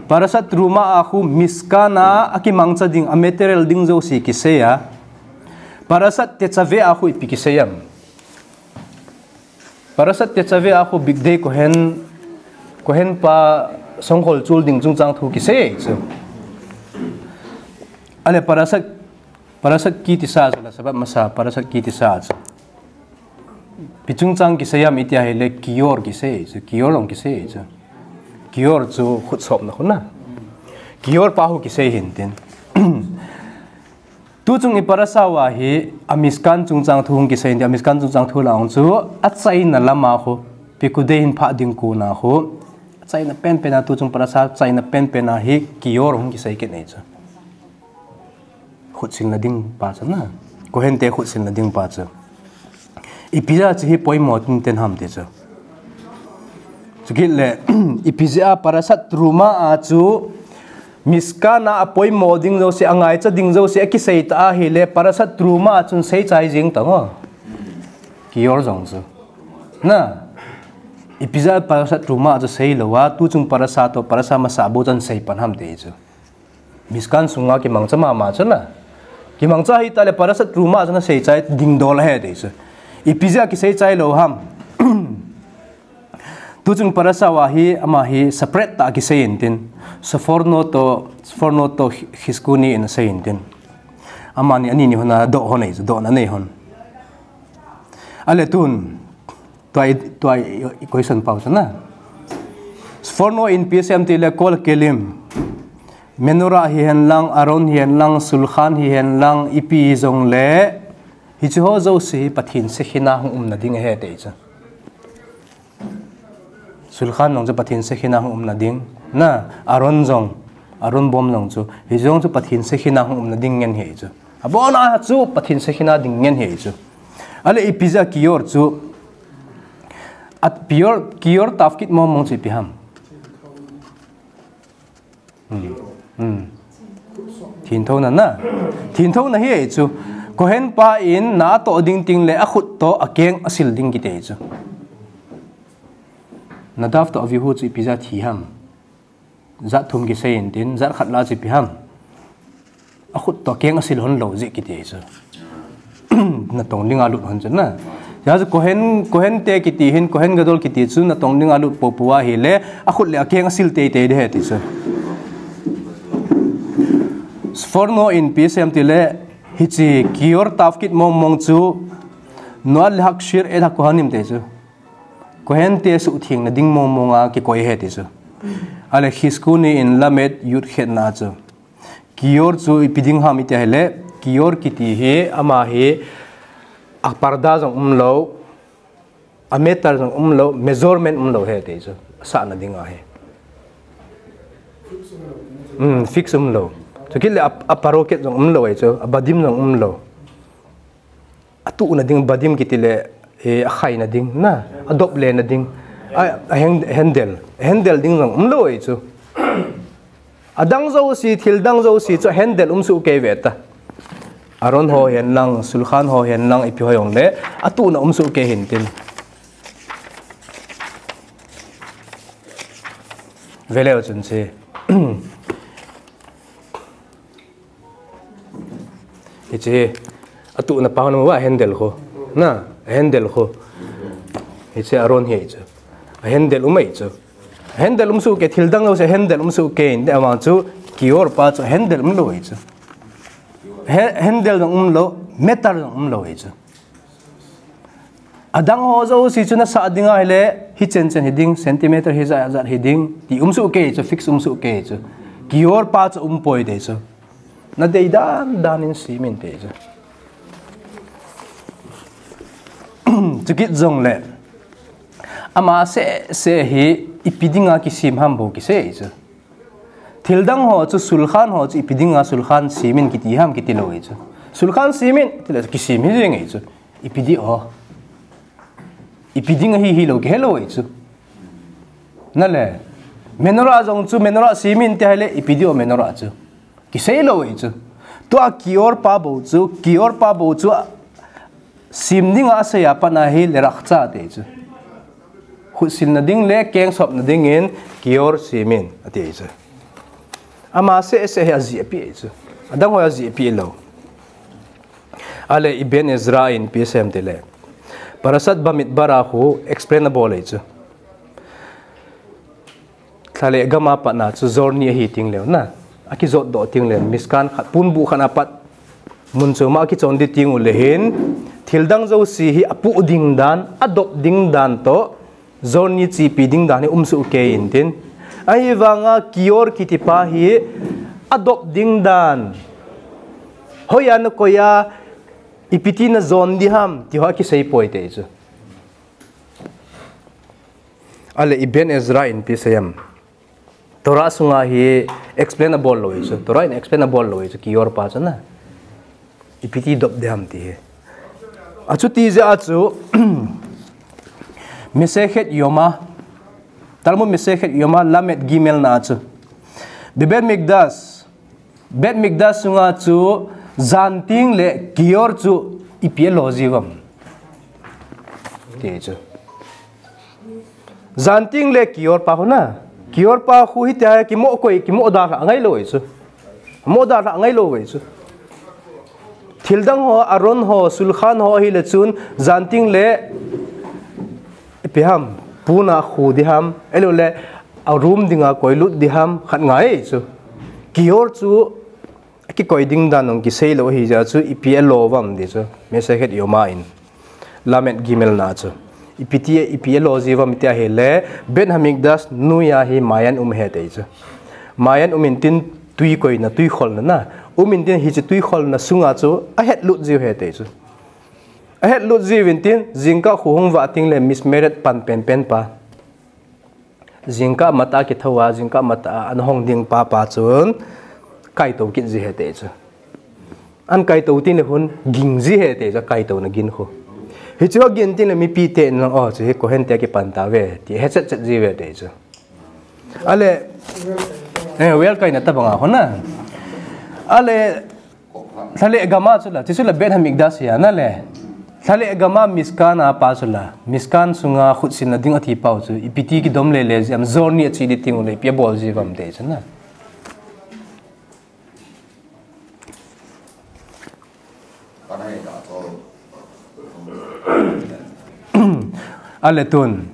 parashat truma a khu Mishkan a akimangcha ding, a material ding jouse kisei a. Parashat tetzaveh a khu ipi kisei em. Parashat tetzaveh a khu bigdei kohen, kohen pa songkhol chul ding chungchang thu kisei chu. Ahile parashat, parashat ki tisa chu la, Shabbat masa, parashat ki tisa chu. Ipi chungchang kisei em iti ahile kior kisei chu, kior jong kisei chu. Kior chu khut sopna khu na. Kior pa khu kisei hintin. Tuchung i parasha uva hi, a Mishkan chungchang thu hung kisei hintin, a Mishkan chungchang thu lah a hung chu, achaina lama khu, Pekudei hin phah ding kona khu, Chaina penpen a, tuchung parasha chaina penpen a hi kior hung kisei kit nei chu. Khutsilna ding pa chu na. Kohen te khutsilna ding pa chu. Ipi jeh a chu hi poimo tinten ham ti chu. Chukit le, ipi jeh a parashat truma a chu Mishkan a apoimo ding jouse, angaicha ding jouse akisei ta ahile, parashat truma a chun seichai jing ta ngo. Kior jong chu. Na. Ipi jeh a parashat truma a chu seilou a, tuchung parasha toh, parasha masa bou chan seipan ham ti chu. Mishkan sunga kimangcha mama chu na. Kimangcha hita le parashat truma a chu na seichai ding dol ahi ti chu. Ipi jeh a kiseichai lou ham. Tuchung parasha a hi, ama hi separate tah a kisei intin. Sforno toh, Sforno toh Chizkuni in asei intin. Amani ani ni hon adoh hon ahi chu, dohna nei hon. Ale tun, tua i, tua i, i question pau chu na. Sforno in ipi asei em ti le kol kelim. Menorah hihen lang, Aron hihen lang, Shulchan hihen lang, ipi jong le, hiche ho jouse hi Pathen shekinah hung umna ding ahi ti chu. Shulchan jong chu Pathen shekinah hung umna ding. Na, Aron jong, Aron bom jong chu, hiche jong chu Pathen shekinah hung umna ding ngen ahi chu. Abona chu Pathen shekinah ding ngen ahi chu. Ale ipi jeh a kior chu, at pior, kior tafkid mong mong chu ipi ham. Hmm. Hmm. Thinthouna na. Thinthouna hi chu. Kohen pa in na atoh ding teng le akhut toh akeng asil ding kiti chu. Nadav toh Avihu chu ipi jeh a thi ham. Jat thum kisei intin, jat khat la chu ipi ham. Akhut toh akeng asil hon lou jeh kiti chu. Natong dinga lut hon chu na. Hijeh a chu Kohen, Kohen te kiti hin, Kohen Gadol kiti chu natong dinga lut poupou ahile, akhut le akeng asil teitei ding ahi ti chu. Sforno in ipi asei em ti le, hiche kior tafkid mong mong chu, noad lehaksher et hakohanim ti chu. Kohen te suhthengna ding mong mong a kikoi ahi ti chu. Ale Chizkuni in Lamed yud khetna chu. Kior chu ipi ding ham iti ahile, kior kiti hi, ama hi, aparda jong umlou, ameter jong umlou, measurement umlou ahi ti chu, asahna ding ahi. Hmm, fix umlou. Chukit le ap-, aparoket jong umlou ahi chu, abadim jong umlou. Atuhna ding, badim kiti le, eh, akhaina ding, na, adop lena ding, a, a hang-, handle, handle ding jong umlou ahi chu. Adang jouse, thil dang jouse chu handle um soh kei ve ta. Aron ho hihen lang, Shulchan ho hihen lang, ipi ho jong le, atuhna um soh kei hintin. Veleu chun chu. Hiche, atuhna pa hon uva handle khu. Na, handle khu. Hiche Aron hi chu. Handle um ahi chu. Handle um soh kei, thil dang jouse handle um soh kei, inte ama chu kior pa chu handle umlou ahi chu. Ha-, handle jong umlou, meter jong umlou ahi chu. Adang ho jouse chu nasah ding ahile, hichen chen hiding, centimeter hijat jat hiding, ti um soh kei chu, fix um soh kei chu. Kior pa chu umpoi ti chu. Nadei dan dan in semin ti chu. Chukit jongle, ama seh seh hi ipi dinga kisem ham bou kisei chu. Thil dang ho chu, Shulchan ho chu ipi dinga Shulchan semin kiti ham kiti lou ahi chu. Shulchan semin, tile kisem hi jeng ahi chu. Ipi ding ham. Ipi ding ahi hilou kihelou ahi chu. Nale. Menorah jong chu, menorah semin ti ahile, ipi ding ham menorah chu. Kisei lou ahi chu. Tua kior pa bou chu, kior pa bou chu, sem dinga asei a pat a hi le rakhcha ti chu. Khutsilna ding le kengsopna dingin kior semin ati chu. Ama seh seh hi ajeh api ahi chu. Adang ho ajeh api lou. Ale Ibn Ezra in ipi asei em tile, Parashat Bamidbar a khu explain abol ahi chu. Thlaleh gam a pat na chu jorni ahi teng leu na, akijot doh teng leu, Mishkan khat, ponbuh khat a pat mun chom a akichon ding teng uleh hin, thil dang jouse hi apoh ding dan, adop ding dan toh, jorni chepi ding dan hi um soh kei intin. Ahivanga kior kiti pa hi adop ding dan, hoiya nakoi a, ipi ti najon ding ham, ti ho akisei poi ti chu. Ale Ibn Ezra in ipi asei em. Torah sunga hi explain abol lou hi chu. Torah in explain abol lou hi chu, Kior pa chu na. Ipi ti dop ding ham ti hi. Achuti jeh a chu, Masechet Yoma, Talmud Masechet Yoma, Lamed Gimel na chu, Beit Mikdash, Beit Mikdash sunga chu, janting le Kior chu ipi alo jiu vem, ti chu. Janting le Kior pa khu na. Kior pa khu hitia kimo koi, kimo dalha ngai lou hi chu. Mo dalha ngai lou hi chu. Thil dang ho, Aron ho, Shulchan ho ahile chun, janting le ipi ham, pon a khu ding ham, ahilouleh a room dinga koi lut ding ham, khat ngai hi chu. Kior chu akikoi ding dan jong kisei lou ahi jeh a chu, ipi alo vem ti chu, Masechet Yoma in, Lamed Gimel na chu. Ipi ti, ipi alo jiu vem ti ahile, Beit Hamikdash noiya hi mayan um ahi ti chu. Mayan um intin tui koina, tui kholna na. Um intin hiche tui kholna sunga chu ahet lut jiu ahi ti chu. Ahet lut jiu intin, jingkah khu hung vah teng le mismeret pan penpen pa. Jingkah matah a kithou a, jingkah matah a ana hong ding pa pa chun, kaito kit ji ahi ti chu. An kaito teng le hung ging ji ahi ti chu, kaitona gin khu. Hichu agin teng le mipi ten jong, o, chu hi Kohen te kipan tauve, ti hechet chet jiuve ti chu. Ahile, eh, well kaina tabang a khu na. Ahile, lha le gam a chu la, ti chu la Beit Hamikdash ahi na le. Lha le gam a Mishkan a pa chu la. Mishkan sunga khutsilna ding ati pau chu. Ipi ti kidom le le jeh ham, jolni ache ding teng u le, ipi abol jiu vem ti chu na. Ahile tun,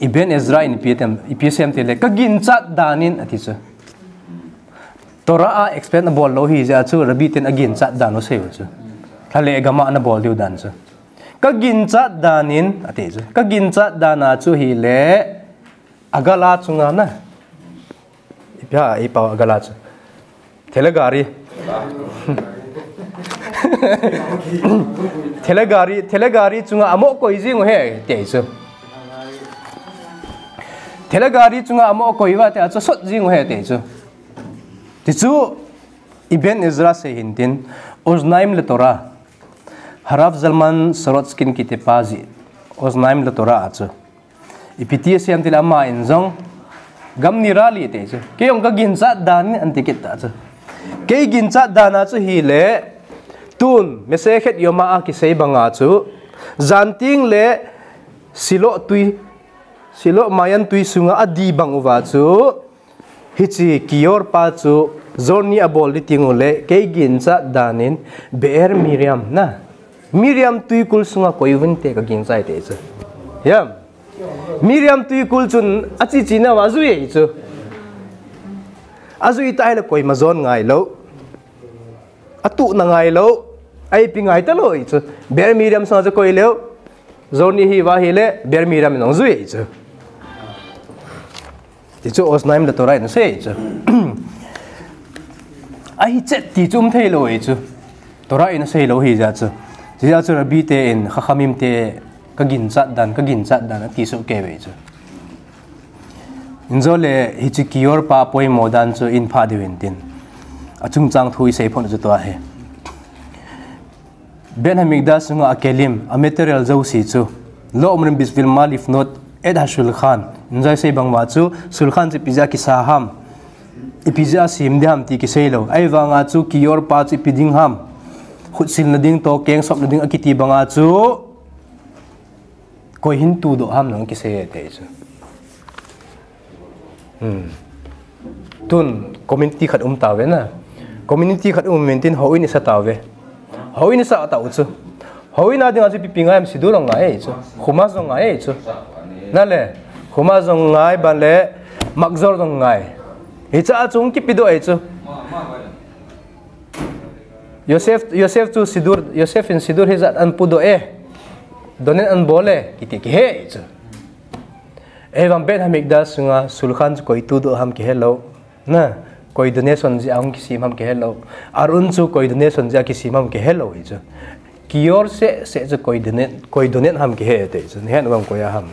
Ibn Ezra in ipi tem, ipi asei em ti le, ka ginchat dan in ati chu. Torah a explain abol lou ahi jeh a chu, Rabbi ten aginchat dan u asei u chu. Lha le gam a ana bol diu dan chu. Ka ginchat dan in ati chu. Ka ginchat dan a chu hile, Agala chunga na. Ipi ham, ipi ham Agala chu. Thela gari. Thela gari, thela gari chunga amo koi jing u ahi, ti chu. Thela gari chunga amo koi uva, ti a chu sot jing u ahi, ti chu. Ti chu Ibn Ezra asei hin tin, Oznaim le Torah. Harav Zalman Sorotskin kiti pa jih, Oznaim le Torah a chu. Ipi ti asei em ti le ama in jong, gam ni rali ti chu. Kei jong ka ginchat dan in ati kit ta chu. Kei ginchat dan a chu hile, tun, Masechet Yoma a kisei banga chu, janting le Shiloh tui, Shiloh mayan tui sunga adih bang uva chu, hiche Kior pa chu, jolni abol ding teng u le, kei ginchat dan in, Be'er Miriam na. Miriam tuikul sunga koi uvin te ka ginchat ti chu. Hiam. Miriam tuikul chun ache che nauva ajui ahi chu. Ajui ta hile koima jon ngai lou. Atuhna ngai lou. Aipi ngai talou ahi chu. Be'er Miriam sunga chu koi leu. Jolni hi uva hile, Be'er Miriam in jong jui ahi chu. Ti chu Oznaim le Torah in asei chu. Ahi chet ti chu um thei lou ahi chu. Torah in asei lou ahi jeh chu. Ti jeh chu Rabbi te in, Chachamim te, ka ginchat dan, ka ginchat dan, ati soh kei uve chu. Injo le hiche Kior pa poimo dan chu in pha diu hin tin. Achungchang thu isei phot chu tua ahi. Beit Hamikdash sunga a kelim, a material jouse chu, Lo omrim bisvil ma lifnot et ha shulchan. Injo isei bang uva chu, shulchan chu ipi jeh a kisa ham. Ipi jeh a sem ding ham ti kisei lou. Ahivanga chu Kior pa chu ipi ding ham. Khutsilna ding toh, keng sopna ding akiti banga chu, koi hin tudoh ham nang kisei e ti chu. Hmm. Tun community khat um tauve na. Community khat um intin houin isa tauve. Houin isa tau chu. Houin a dinga chu ipi ipi ngai em, Siddur jong ngai e chu. Chumash jong ngai e chu. Na le, Chumash jong ngai, ban le, Machzor jong ngai. Hiche a chu hung kipedoh e chu. Yosef, Yosef chu Siddur, Yosef in Siddur hijat ahin pudoh e. Donate ahin bol e, kiti kihe chu. Ahivang Beit Hamikdash sunga shulchan chu koi tudoh ham kihe lou. Na, koi donation jeh a hung kisem ham kihe lou. Aron chu koi donation jeh a kisem ham kihe lou ahi chu. Kior seh seh chu koi donate, koi donate ham kihe ti chu. Nahet uvem koi a ham.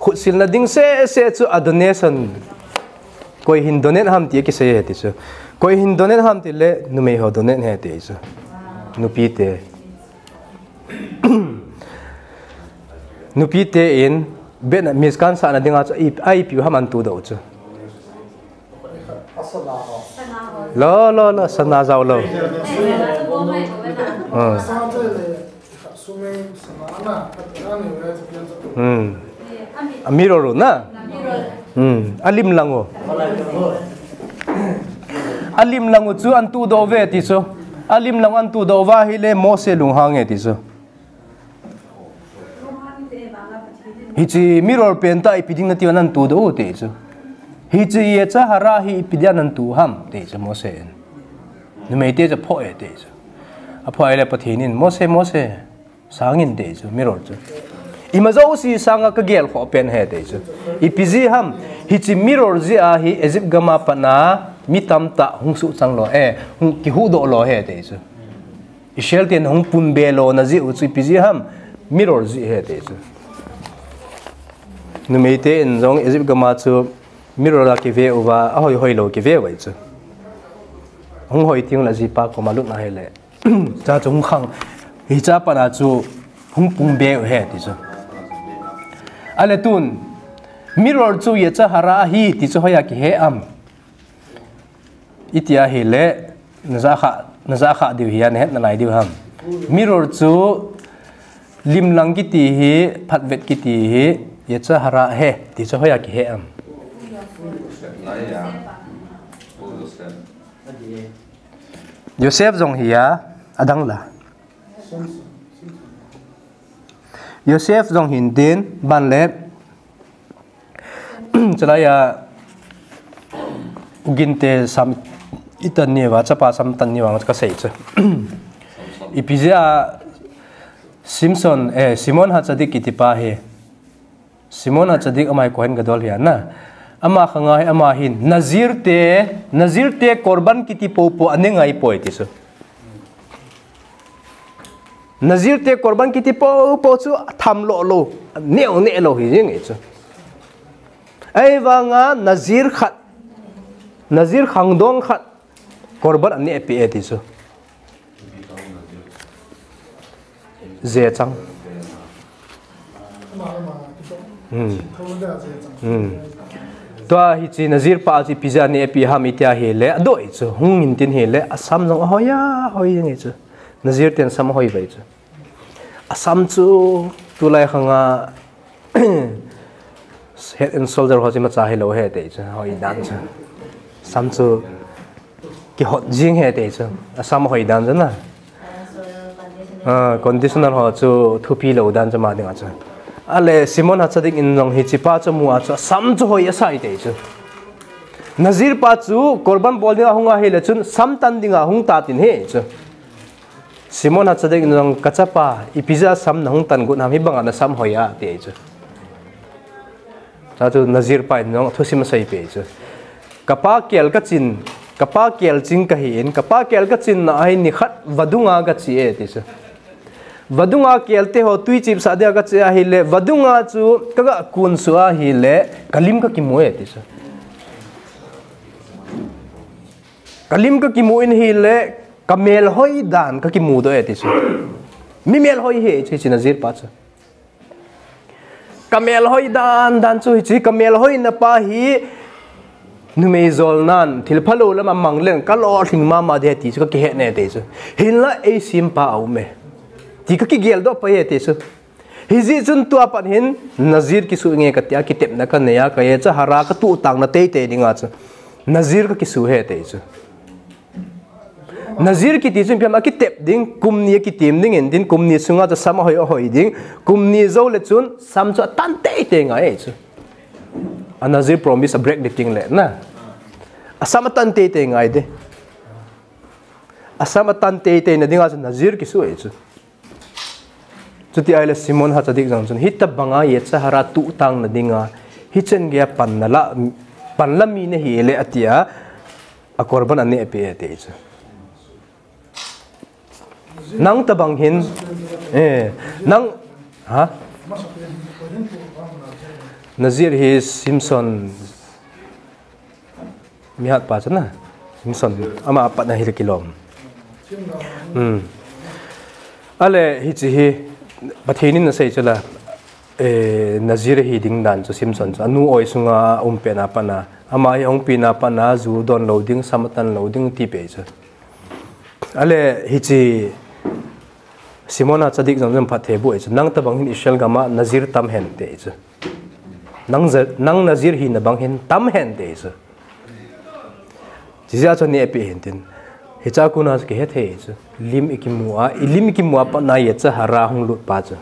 Khutsilna ding sese chu a donation. Koi hin donate ham ti kisei e ti chu. Koi hin donate ham ti le numei ho donate e ti chu. Nupi te. Nupi te in bet na miskan sa na dinga chu ai, ai piu ham an tu do chu. Lo, lo, lo, sana jao lo. Hmm. Hmm. A mirror u na. Hmm. A lim lang u. A lim lang u chu an tu do ve ti chu. A lim lang an tu do va hile Mose lunghang e ti chu. Hiche mirror pen ta ipi ding nati nan tu do te chu. Hiche yetzer hara hi ipi dia nan tu ham te chu Mose in. Numei te chu pho e te chu. A pho e le Pathen in Mose, Mose, sangin te chu mirror chu. Ima jouse sanga ka gel kho pen he te chu. Ipi jeh ham, hiche mirror jeh a hi Egypt gam a pat na mi tamtah hung suhchang lo e, hung kihuhdoh lo he te chu. Israel ten hung pun be lona jeh u chu ipi jeh ham, mirror jeh he te chu. Numei te in jong Egypt gam a chu mirror a kive uva, a hoi hoi lou kive uva chu. Hung hoi teng le jipa koma lut na hile. Cha chu hung khang. Hicha pat na chu hung pun be u he ti chu. Ale tun, mirror chu yetzer hara ahi ti chu hoiya kihe am. Iti a hile, na ja kha, na ja kha diu hi a, na het nalai diu ham. Mirror chu lim lang kiti hi, phatvet kiti hi, yetzer hara he, ti chu hoiya kihe am. Joseph jong hi a, adang la. Joseph jong hin tin, ban le, chulai a, ugin te sam i tan ni uva, chapa sam tan ni uva, ka sei chu. Ipi jeh a Simson, eh, Simon HaTzadik kiti pa hi. Simon HaTzadik ama hi Kohen Gadol hi a na. Ama khang a hi, ama hin Nazir te, Nazir te korban kiti popo a ne ngai poi ti chu. Nazir te korban kiti popo chu tham lo lo, neo ne lo hi jing e chu. Ahivanga Nazir khat, Nazir khangdong khat, korban a ne pe e ti chu. Jechang. Hmm. Hmm. Tua hiche Nazir pa chu ipi jeh a ne pe ham iti a hile, adoi chu, hung in tin hile, asam jong ahoi a, hoi jing e chu. Nazir ten sam ahoi vai chu. Asam chu, tulai khang a, Head and Shoulder ho chu imacha hilou he te chu, hoi dan chu. Sam chu kihot jing he te chu. Asam hoi dan chu na. Ah, conditioner ho chu thupi lou dan chu ama dinga chu. Ale Simon HaTzadik in jong hiche pa chu amu a chu asam chu hoi asai te chu. Nazir pa chu korban bol dinga hung ahile chun sam tan dinga hung ta tin he chu. Simon HaTzadik in jong, ka chapa, ipi jeh a sam na hung tan got ham, hibanga na sam hoi a, ti chu. Cha chu Nazir pa in jong thusim asei pe chu. Ka pa kel ka chin, ka pa kel ching ka hi in, ka pa kel ka chin na ahi, nikhat vadunga ka che e, ti chu. Vadunga kel te ho tui chipsah dia ka che ahile, vadunga chu ka ga kun suh ahile, ka lim ka kimu e, ti chu. Ka lim ka kimu in hile, ka mel hoi dan ka kimu doh e ti chu. Mi mel hoi hi chu hiche Nazir pa chu. Ka mel hoi dan dan chu hiche ka mel hoina pa hi numei jolnan thil phalou lam a mang leng ka lolhing mama ding ti chu ka kihet ne ti chu. Hinla ei sim pa a um e. Ti ka kigel doh pai e ti chu. Hijeh chun tua pat hin Nazir kisu nge ka tia kitepna ka nei a ka e cha hara ka tuh tang na teitei dinga chu. Nazir ka kisu he ti chu. Nazir kiti chun ipi ham a kitep ding, kum ni a kitim ding in, tin kum ni sunga chu sam ahoi ahoi ding, kum ni jou le chun sam chu atan teitei ngai e chu. A Nazir promise a break ding le na. A sam atan teitei ngai de. A sam atan teitei na dinga chu Nazir kisu e chu. Chuti ahile Simon HaTzadik jong chun, hitabanga yetsa hara tuh tang na dinga, hichen geiya pan na la, pan la mi na hi le atia, a korban a neh pe e ti chu. Nang tabang hin, eh, nang, ha? Nazir hi Samson, mihat pa chu na, Samson, ama apat na hi le kilom. Hmm. Ale hiche hi, Pathen in asei chu la, eh, Nazir hi ding dan chu Samson chu, anu oi sunga um pen apat na, ama hi hung pen apat na, ju don lou ding, sam atan lou ding ti pe chu. Ale hiche Simona tzadik jong jong phatthei bu e chu. Nang tabang hin Israel gam a Nazir tam hen te chu. Nang, nang Nazir hina bang hin tam hen te chu. Chijeh a chu neh pe hen tin. Hicha kona chu kihe thei chu. Lim ikimu a, ilim ikimu a pat na yetzer hara hung lut pa chu.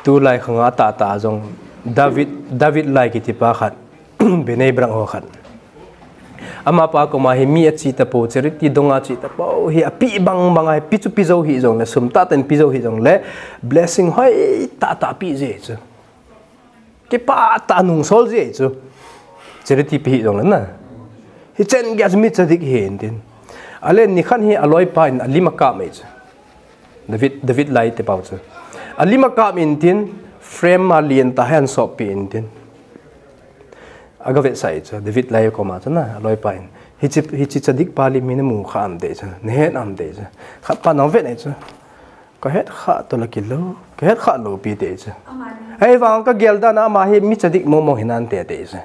Tulai khang a tah tah jong David, David lai kiti pa khat, Bnei Brak ho khat. Amapa koma hi mi achi tapou, charity dong a chi tapou, hi api bang bang a, hi pi chu pi jou hi jongle, sum tah tah in pi jou hi jongle, blessing hoi tah tah pi je chu. Kipah tah a nungsol je chu. Charity pi hi jongle na. Hichen gei a chu mi tzadik hi hen tin. Ale nikhat hi aloipa in alim akap mai chu. David, David lai te pau chu. Alim akap in tin, frame a lien tah a hin asop pe in tin. Aga vetsah e chu, David lai koma chu na, aloipa in. Hiche, hiche tzadik pa lim hi namu kha am te chu, nahet am te chu. Khat pa nang vet e chu. Kahet kha toh la kilou, kahet kha lou pi te chu. Ahivang kagel dan a ama hi mi tzadik mong mong hi nante te chu.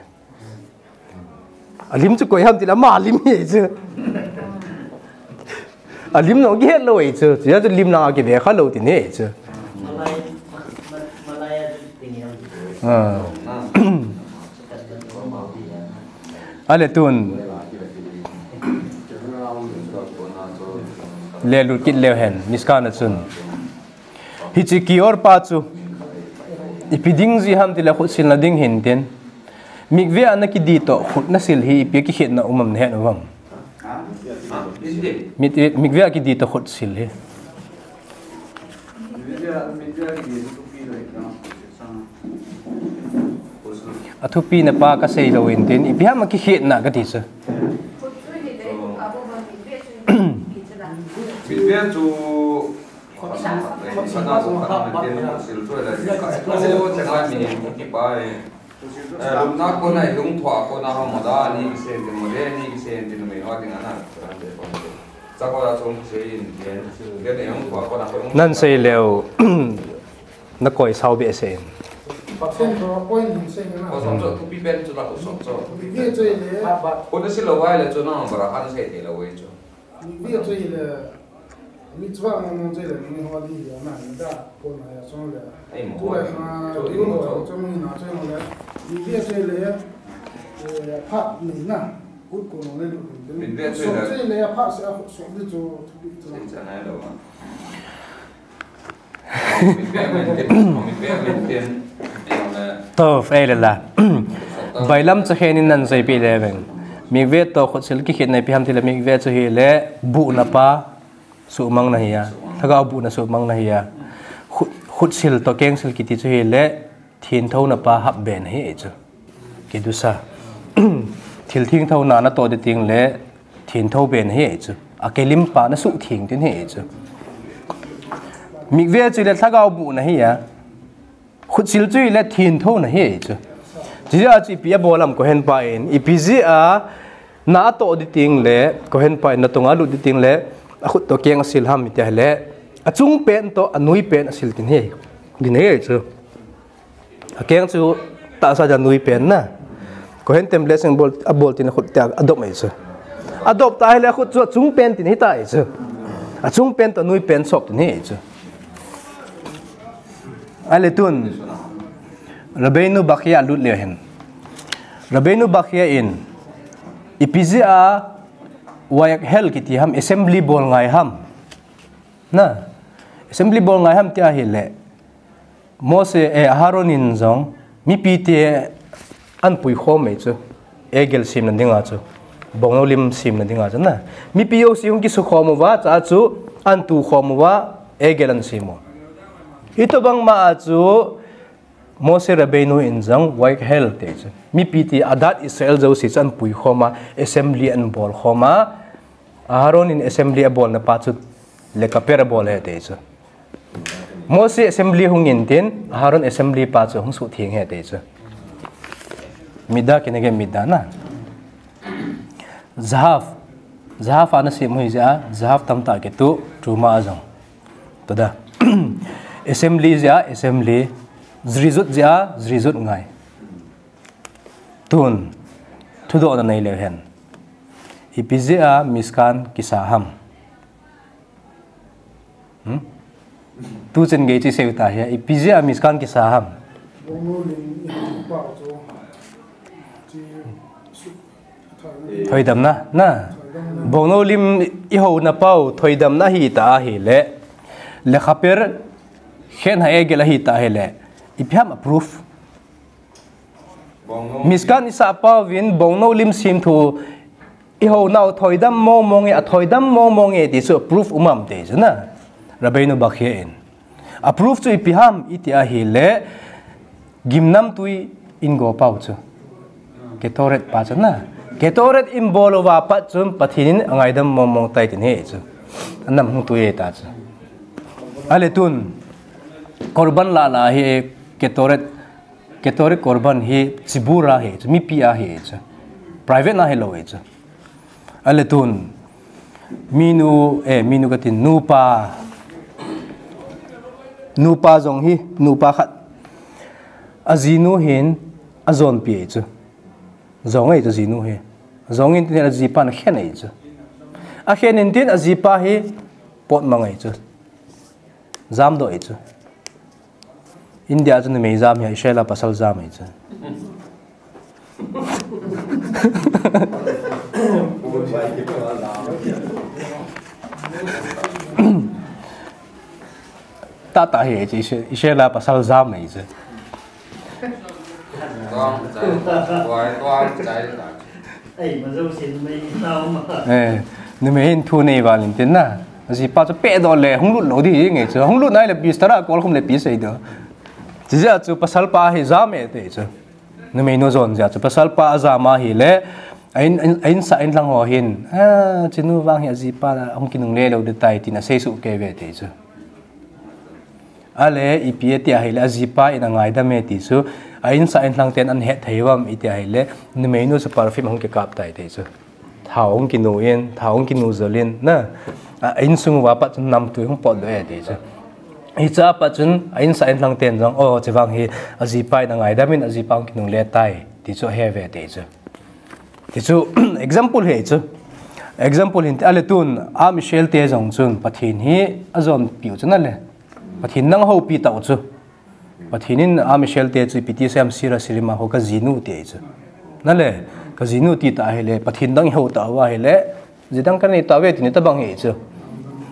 Alim chu koi ham tile ama lim hi chu. Alim jong kihet lou hi chu. Chujeh chu lim lang a kive kha lou tin hi chu. Ah. Ale tun. Lelut kit leu hen, Mishkan a chun. Hiche kior pa chu. Ipi ding ji ham tile khut silna ding hin tin. Mikveh a nakidi toh khut nasil hi ipi kikhetna um am nahet uvam. Mit, mikveh a kidi toh khut sil hi. Athupina pa kasei lou in tin, ipi ham a kikhetna kati chu. Mikveh chu Nan sei leu, nakoi sao behseh in. Mitzvah mong mong chu le, mitzvah mong mong chu le, mi holi ya na, ni da, pon na ya song le. Ai mo. Tu le ma, tu, tu mo, mo, chu mi na chu mo le. Mitzvah chu le, eh, phat ni na, kut ko no le lu. Mitzvah chu le. Chu le, phat se a so ni chu, tu bi chu. Sin sa na lo ma. Mitzvah men tin, mitzvah men tin. Tov, ei le la. Bailam chakhen in nan sei pi le veng. Mikveh toh khut sil kikhetna ipi ham tile mikveh chu hi le buhna pa. Suhmang na hi a. Lhagao buhna suhmang na hi a. Khut, khut sil toh keng sil kiti chu hi le, thengthouna pa hap be na hi chu. Kedusha. Thil thengthouna natoh ding teng le, thengthou be na hi chu. A kelim pa nasuh theng ding hi chu. Mikveh chu le lhagao buhna hi a. Khut sil chu le thengthouna hi chu. Chijeh a chu ipi abol am Kohen pa in. Ipi jeh a na atoh ding teng le, Kohen pa in natonga alut ding teng le, akhut toh keng asil ham iti le, achung pen toh, anoi pen asil ding hi. Ding hi chu. Akeng chu tahsa dia anoi pen na. Kohen ten blessing bol, abol tin akhut tia adop mai chu. Adop ta hi le akhut chu achung pen tin hi ta hi chu. Achung pen toh anoi pen sop tin hi chu. Ale tun, Rabbeinu Bachia lut le hen. Rabbeinu Bachia in, ipi jeh a Vayakhel kiti ham, assembly bol ngai ham. Na, assembly bol ngai ham tia hi le. Mose, eh, Aharon in jong, mipi te an pui khom mai chu. Egel semna dinga chu. Bongnou lim semna dinga chu na. Mipi jouse hung kisu khom uva, cha chu an tu khom uva, egel an sem u. Hitobang ma a chu Moshe Rabbeinu in jong Vayakhel ti chu. Mipi te adat Israel jouse chu an pui khom a, assembly an bol khom a. Aharon in assembly abolna pa chu lekhaper abol e ti chu. Mose assembly hung in tin, Aaron assembly pa chu hung suhtheng e ti chu. Midah keneged midah na. Zahav. Zahav ana sem u hi jeh a, zahav tamtah kituh, truma a jong. Tua da. Assembly jeh a, assembly. Zrizut jeh a, zrizut ngai. Tun, thudohna nei leu hen. Ipi jeh a Mishkan kisa ham. Hmm? Tu chen gei chi sei u ta hi, ipi jeh a Mishkan kisa ham. Thoidamna, na. Bongnou lim i houna pau, thoidamna hi ta ahile. Lekhaper, Chen Ha'egel ahi ta ahile. Ipi ham a proof. Mishkan i sah pau vin, bongnou lim sem thu, i hounau thoidam mong mong e, a thoidam mong mong e ti chu proof um am ti chu na. Rabbeinu Bachia in. A proof chu ipi ham, iti ahile, gimnamtui in go pau chu. Ketoret pa chu na. Ketoret in bol uva pat chun Pathen in angaidam mong mong tai tin hi chu. Anam hung tui e ta chu. Ale tun, korban la la hi Ketoret Ketoret korban hi tzibur a hi chu, mipi a hi chu. Private na hilou hi chu. Ale tun, minu, eh, minu kati nupa, nupa jong hi, nupa khat. Ajinu hin, ajonpi hi chu. Jong hi chu ajinu hi. Jong in tin ajipan akhen hi chu. Akhen in tin ajipa hi, potmang hi chu. Jamdoh hi chu. India chu numei jam hi, Israel a pasal jam hi chu. Tata hi chu, Israel a pasal jam hi chu. Tuang chai, tuang chai ta. Ei, majo sin mai tao ma. Eh, numei hin thu nei val in tin na. Ajipa chu pedoh le, hung lut lou ding hi nge chu. Hung lut nai le, bistar a kol khum le pi sei doh. Chijeh chu pasal pa hi jam e ti chu. Numeinu jon jeh chu pasal pa ajam ahile, a in, a in, a insah inlhang ho hin, a, chinu vang hi ajipa hung kinungle lou ding tai tin asei suh kei ve ti chu. Ale, ipi ati ahile, ajipa in angaidam e ti chu, a insah inlhang ten ahet thei uvam iti ahile, numeinu chu perfume ahung kikap tai ti chu. Thao hung kinu in, thao hung kinu jol in, na, a, a insung uva pat chun namtui hung potdoh e ti chu. Hiche a pat chun, a insah inlhang ten jong, o, chuvang hi, ajipa in angaidam in, ajipa hung kinungle tai, ti chu ahe ve ti chu. Ti chu, example hi chu. Example hin ti, ale tun, Am Israel te jong chun, Pathen hi ajonpiu chu na le. Pathen nang houpi tau chu. Pathen in Am Israel te chu ipi ti asei em, Sira Sirima ho kajinu ti ahi chu. Na le, kajinu ti ta ahile, Pathen dang ihou ta uva ahile, ji dang kanei tauve ti ni tabang hi chu.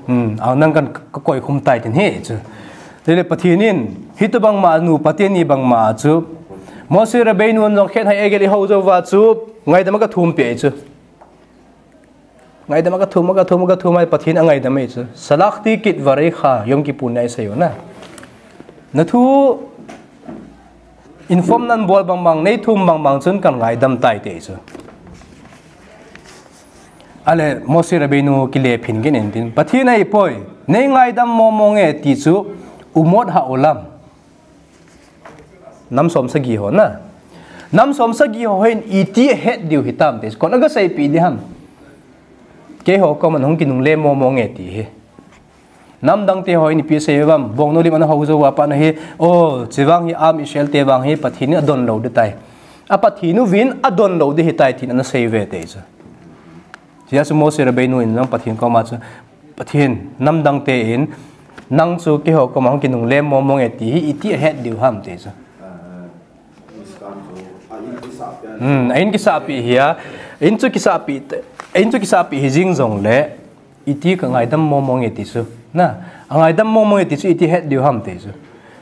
Hmm, ang dang kan ka, kakoi khum tai tin hi chu. Chule Pathen in, hitobang ma nupa teni bang ma chu. Moshe Rabbeinu in jong Chen Ha'egel ihou jou uva chu, ngaidam a kathum pi ahi chu. Ngaidam a kathum, a kathum, a kathum, a Pathen angaidam ahi chu. Salachti kidvarecha, Yom Kippur ni a isei u na. Nathu inform nabol bang bang, neithum bang bang chun kangaidam tai ti ahi chu. Ale, Moshe Rabbeinu kile phin kit in tin. Pathen ahipoi, neingaidam mong mong e ti chu, umot ha'olam. Nam som sagi ho na. Nam som sagi ho hin iti ahet diu hitam ti. Koi in aga seipeh ding ham. Keiho koma hung kinungle mong mong e ti hi. Nam dang te ho hin ipi asei uvam, bongnou lim ana hou jou uva pat na hi. O, chuvang hi Am Israel te vang hi Pathen in adon lou ding tai. A Pathen uvin adon lou ding hitai tin ana sei uve ti chu. Chujeh chun Moshe Rabbeinu in jong Pathen koma chu, Pathen, nam dang te in, nang chu keiho koma hung kinungle mong mong e ti hi, iti ahet diu ham ti chu. Hmm, a in kisahpi hi a, in chu kisahpi, in chu kisahpi hi jing jongle, iti kangaidam mong mong e ti chu. Na, angaidam mong mong e ti chu, iti ahet diu ham ti chu.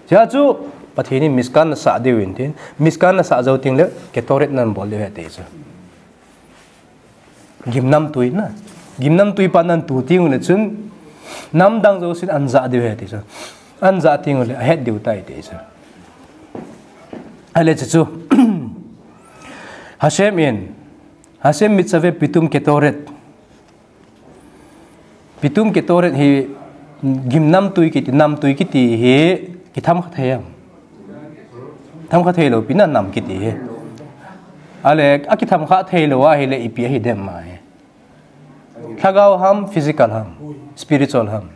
Chujeh chun, Pathen in Mishkan nasah diu in tin, Mishkan nasah jou teng le, Ketoret nabol diu ahi ti chu. Gimnamtui na. Gimnamtui pa natu teng ule chun, nam dang jousen anjah diu ahi ti chu. Anjah teng ule ahet diu tai ti chu. Ale chu chu. Hashem in, Hashem mitzaveh pitum ketoret. Pitum ketoret hi Gimnamtui kiti, namtui kiti hi kitham kha thei em? Tham kha thei lou pi na nam kiti hi. Ale, akitham kha thei lou ahile ipi ahi dem ma hi. Lhagao ham, physical ham, spiritual ham.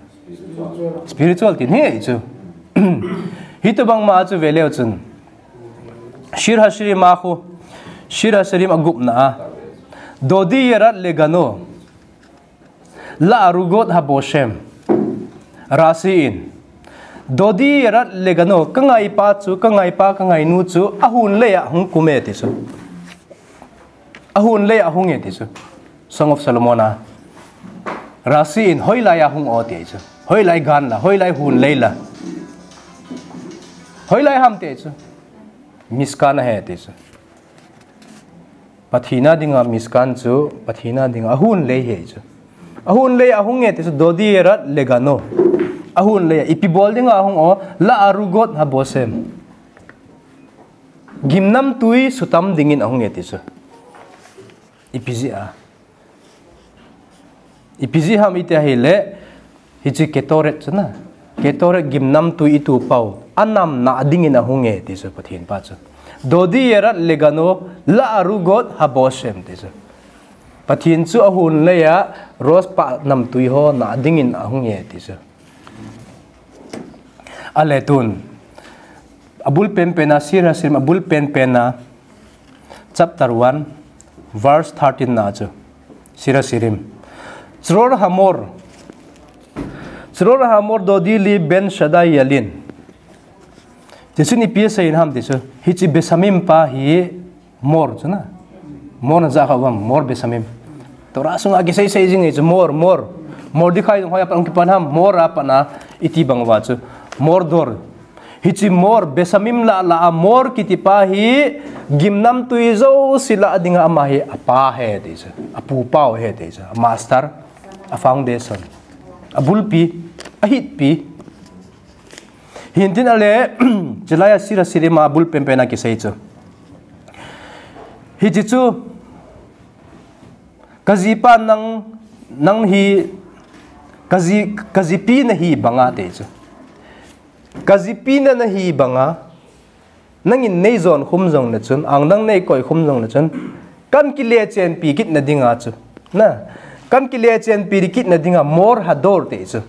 Spiritual tin hi chu. Hitobang ma chu ve leu chun. Shir Hashirim a khu. Shir Hashirim a gupna a. Dodi Yerat Legano. La Arugot Haboshem. Rashi in. Dodi Yerat Legano, ka ngaipa chu, ka ngaipa, ka ngainu chu, ahun leiya hung kum e ti chu. Ahun leiya hung e ti chu. Song of Solomon a. Rashi in hoilaiya hung o ti chu. Hoilai gan la, hoilai hun lei la. Hoilai ham ti chu. Mishkan a he ti chu. Pathen a dinga Mishkan chu, Pathen a dinga ahun lei he chu. Ahun leiya hung e ti chu, Dodi Yerat Legano. Ahun leiya, ipi bol dinga hung o, La Arugot Haboshem. Gimnamtui sutam dingin ahung e ti chu. Ipi jeh a. Ipi jeh ham iti ahile, hiche Ketoret chu na. Ketoret gimnamtui itu pau. Anamna dingin ahung e ti chu Pathen pa chu. Dodi Yerat Legano La Arugot Haboshem ti chu. Pathen chu ahun leiya rose pah namtui ho na dingin ahung e ti chu. Ale tun. Abul penpen a, Shir Hashirim abul penpen a, chapter one, verse thirteen na chu. Shir Hashirim. Tzror Hamor. Tzror Hamor Dodi li Ben Shaddai Yalin. Ti chu ipi asei ham ti chu. Hiche Besamim pa hi Mor chu na. Mor na ja kha uvam, Mor Besamim. Torah sunga kisei sei jing e chu Mor, Mor. Mordekai jong hoiya pat hung kipan ham, Mor a pat na iti bang uva chu. Mor dor. Hiche Mor, Besamim lah lah a Mor kiti pa hi gimnamtui jouse lah dinga ama hi apa he ti chu. Apu pau he ti chu. A master, a foundation. Abulpi, ahitpi. Hintin ale, chulaiya Shir Hashirim a abul penpen a kisei chu. Hiche chu, ka jipa nang, nang hi, ka ji, ka jipi nahi banga ti chu. Ka jipi na nahi banga, nangin nei jon khum jongle chun, ang nang nei koi khum jongle chun, kan kile chenpi kit na dinga chu. Na, kan kile chenpi kit na dinga Mor Hador ti chu.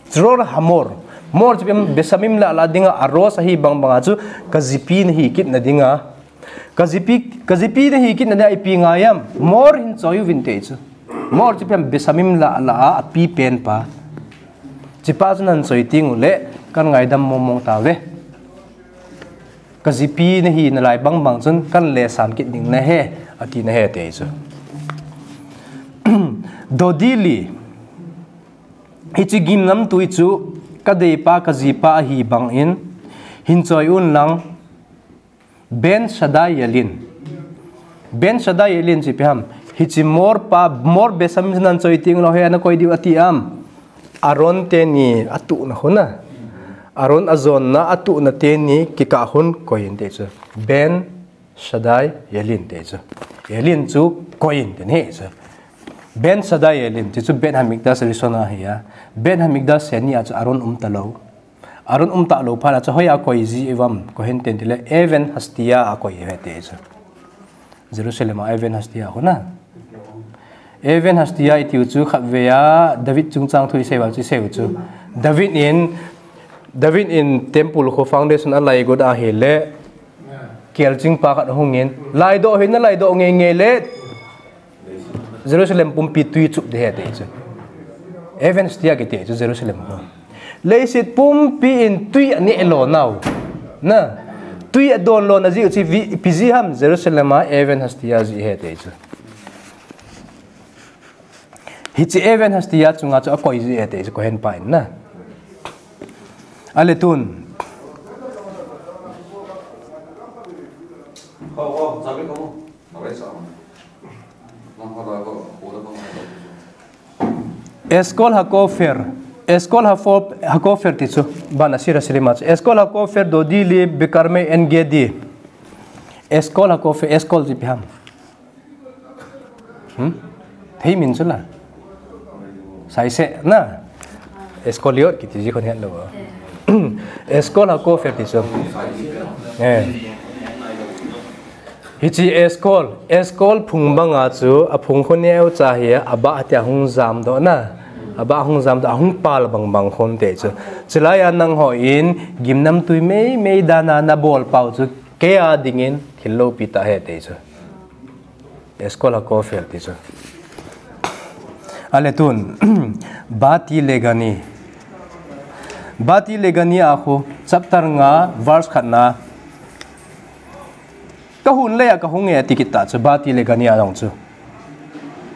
Tzror Hamor. Mor chu ipi ham Besamim lah lah dinga a rose ahi bang banga chu ka jipi nahi kit na dinga. Ka jipi, ka jipi nahi kit na dinga ipi ngai ham. Mor hin choi uvin ti chu. Mor chu ipi ham Besamim lah lah a api pen pa. Hichepa chu nan choi teng ule kan ngaidam mong mong tauve. Ka jipi nahi nalai bang bang chun kan lesan kit ding nahi, ati nahi ti chu. Dodi li. Hiche gimnamtui chu ka deipa ka jipa ahi bangin hin choi un lang Ben Shaddai Yalin. Ben Shaddai Yalin chu ipi ham. Hiche Mor pa, Mor Besamim nan choi teng ule hoiya na koi diu ati ham. Aron teni atuhna hun a. Aron ajonna atuhna teni kikah hun koi in ti chu. Ben Shaddai Yalin ti chu. Yalin chu koi in ti hi chu. Ben Shaddai Yalin ti chu Beit Hamikdash Rishon a ahi a. Beit Hamikdash Sheni a chu Aron um talou. Aron um talou phat a chu hoiya koi ji uvam, koi hinte tile Even Hashtia a koi uve ti chu. Jerusalem a Even Hashtia hun a. Even Hashtia itiu chu khatvei a David chungchang thu isei uva chu isei u chu. David in, David in temple khu foundation alai got ahile, kelching pa khat ahung in, laidoh hin nalaidoh ngei ngei le, Jerusalem pumpi tui chup ding ahi ti chu. Even Hashtia kiti chu Jerusalem khu. Leiset pumpi in tui aneh lo nau. Na. Tui adon lona jeh chu ipi jeh ham Jerusalem a Even Hashtia jeh ahi ti chu. Hiche Even Hashtia chunga chu akoi jeh ahi ti chu Kohen pa in na. Ale tun. Eshkol HaKofer. Eshkol HaKofer ti chu. Bana Shir Hashirim a chu. Eshkol HaKofer Dodi li Bekarmei En Gedi. Eshkol HaKofer, Eshkol chu ipi ham. Hmm? Thei min chu la. Saise na. Eskol yot kiti ji khon het lou. Eskol ha kofel ti chu. Eh. Hichi eskol, eskol phung banga chu, aphung khon neo cha hi, aba tia hung jam doh na. Aba hung jam doh, ahung pal bang bang khon te chu. Chulai a nangho in, gimnamtui mei mei dana nabol pau chu, kei a dingin, thil loupi tah ahi te chu. Eskol ha kofel ti chu. Ale tun, Bati le Gani. Bati le Gani a khu, chapter nga, verse khatna. Ka hun lei a ka hung e ti kit ta chu, Bati le Gani a jong chu.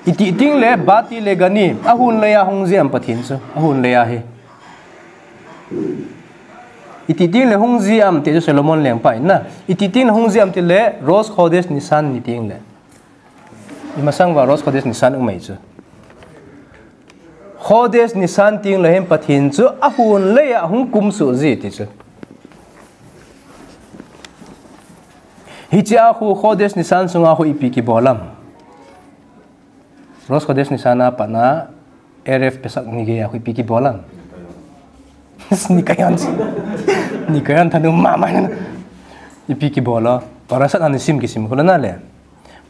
Iti ting le, Bati le Gani, ahun lei a hung jiem Pathen chu, ahun lei a hi. Iti ting le hung jiem ti chu Solomon lengpa in na. Iti ting le hung jiem ti le, Rosh Khodesh Nisan ni ting le. Imasang va Rosh Khodesh Nisan umei chu. Khodesh Nisan ting le hin Pathen chu ahun lei a hung kumsuh ji ti chu. Hichi a khu Khodesh Nisan sunga khu ipi kibol am. Rosh Khodesh Nisan a pat na Erev Pesach Nigei a khu ipi kibol am. Nikayan. Nikayan thanu mama. Ipi kibol o. Parashat Hanisim kisim khu la na le.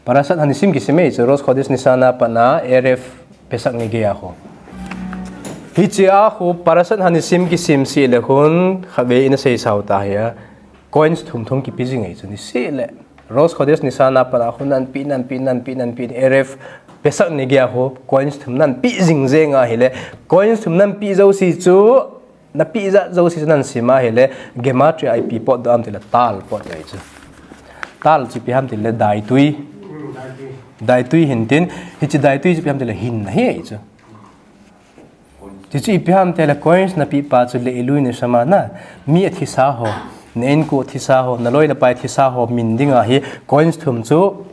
Parashat Hanisim kisim e, chu Rosh Khodesh Nisan a pat na Erev Pesach Nigei a khu. Hichi a khu Parashat Hanisim kisim seh le khun, khatvei ina seisao ta hi a, coins thum thum kipe jing e chu ni seh le. Rosh Khodesh Nisan a pat na khu nanpe, nanpe, nanpe, nanpe, Erev Pesach Nigei a khu coins thum nanpe jing jeng a hi le, coins thum nanpe jouse chu, Nape jat jouse chu nasim a hi le, gematria a ipi pot doh am ti le tal pot doh chu. Tal chu ipi ham ti le daitui. Daitui hin tin, hichi daitui chu ipi ham ti le hin ahi chu. Ti chu ipi ham ti le coins nape pa chu le ilui ni sama na, mi athisa ho, na inko thisa ho, na loi na pai thisa ho min ding a hi coins thum chu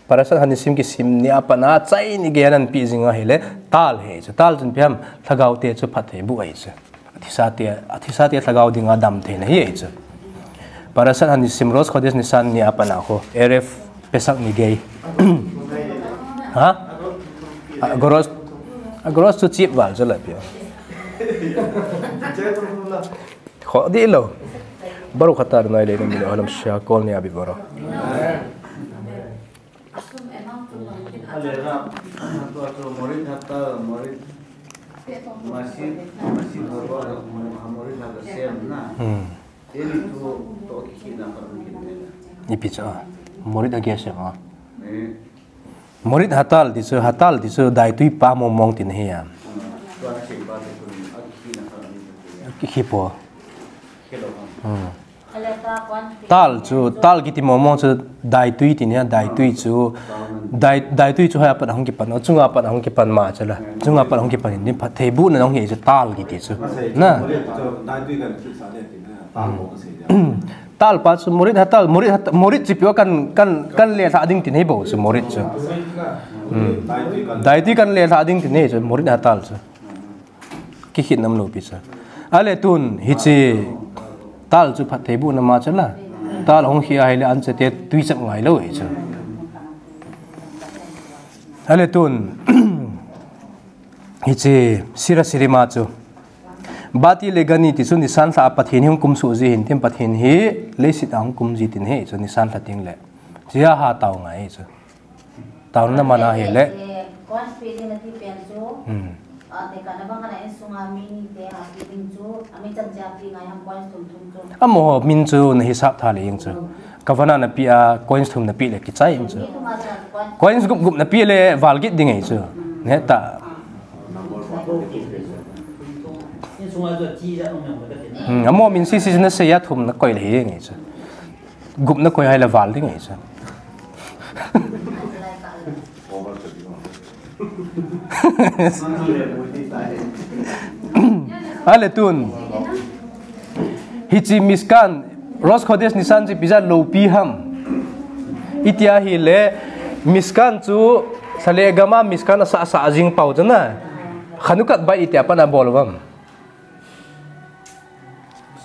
Parashat Hanisim kisim ni a pat na chai ni gei a nanpe jing a hi le tal ahi chu. Tal chun ipi ham lhagao te chu phattheibuh ahi chu. Athisa te, athisa te lhagao dinga damtheina ahi chu. Parashat Hanisim Rosh Khodesh Nisan ni a pat na khu. Erev Pesach Nigei. Ha? Agorosh, Agorosh chu chip val chu la pia. Kho di lo. Baruch atah Adonai Eloheinu melech haolam shehakom na'eh bidvaro. Ale ra, tua chu morit hatal, morit, masit, masit haruach, morit hagasem na. Hmm. Teni chu toh kikhehna khat hung kit ne la. Ipi chu a. Morit hagasem a. Eh. Morit hatal ti chu, hatal ti chu daitui pa mong mong tina ahi a. Ah, tua na sei pa te chu akikhehna khat hung kit ne la. Kikhe po. Khe lo ham. Hmm. Tal chu, tal kiti mong mong chu daitui tina ahi a, daitui chu, dai, daitui chu hoiya pat a hung kipan, o chunga pat a hung kipan ma chu la, chunga pat a hung kipan in phattheibuhna hung hi chu tal kiti chu. Na. Tal pa chu morit hatal, morit hat-, morit chu ipi o kan, kan, kan lelhah ding tina ahi bou chu morit chu. Hmm. Daitui kan lelhah ding tina ahi chu morit hatal chu. Kikhin nam lo pi chu. Ale tun, hichi tal chu phattheibuhna ma chu la. Tal hung hi a hi le anche te tui chap ngai lo hi chu. Ale tun, hichi sira siri ma chu. Bati le Gani ti chu Nisan lha a Pathen hi hung kumsuh ji hin tin Pathen hi leiset a hung kum ji tina ahi chu Nisan lha ting le. Chia ha tao ngai hi chu. Taona mana hi le. Coins pe ding nati pen chu. Hmm. Ah, te kana bang kana insunga mi ni te ha pe ding chu. Ami chan cha pe ngai ham coins thum thum chu. Amo ho min chu na hisap tha le jeng chu. Kavana nape a coins thum nape le kichai jeng chu. Coins gup gup nape le val git ding ahi chu. Ne ta. Hmm, amo min sisi na seiya thum nakoi le hi jeng ahi chu. Gup nakoi hai le val ding ahi chu. Ale tun. Hichi Mishkan, Rosh Khodesh Nisan chu ipi jat loupi ham. Itia hi le Mishkan chu lha le gam a Mishkan asah sah jing pau chu na. Chanukah beit itia pat na bol uvam.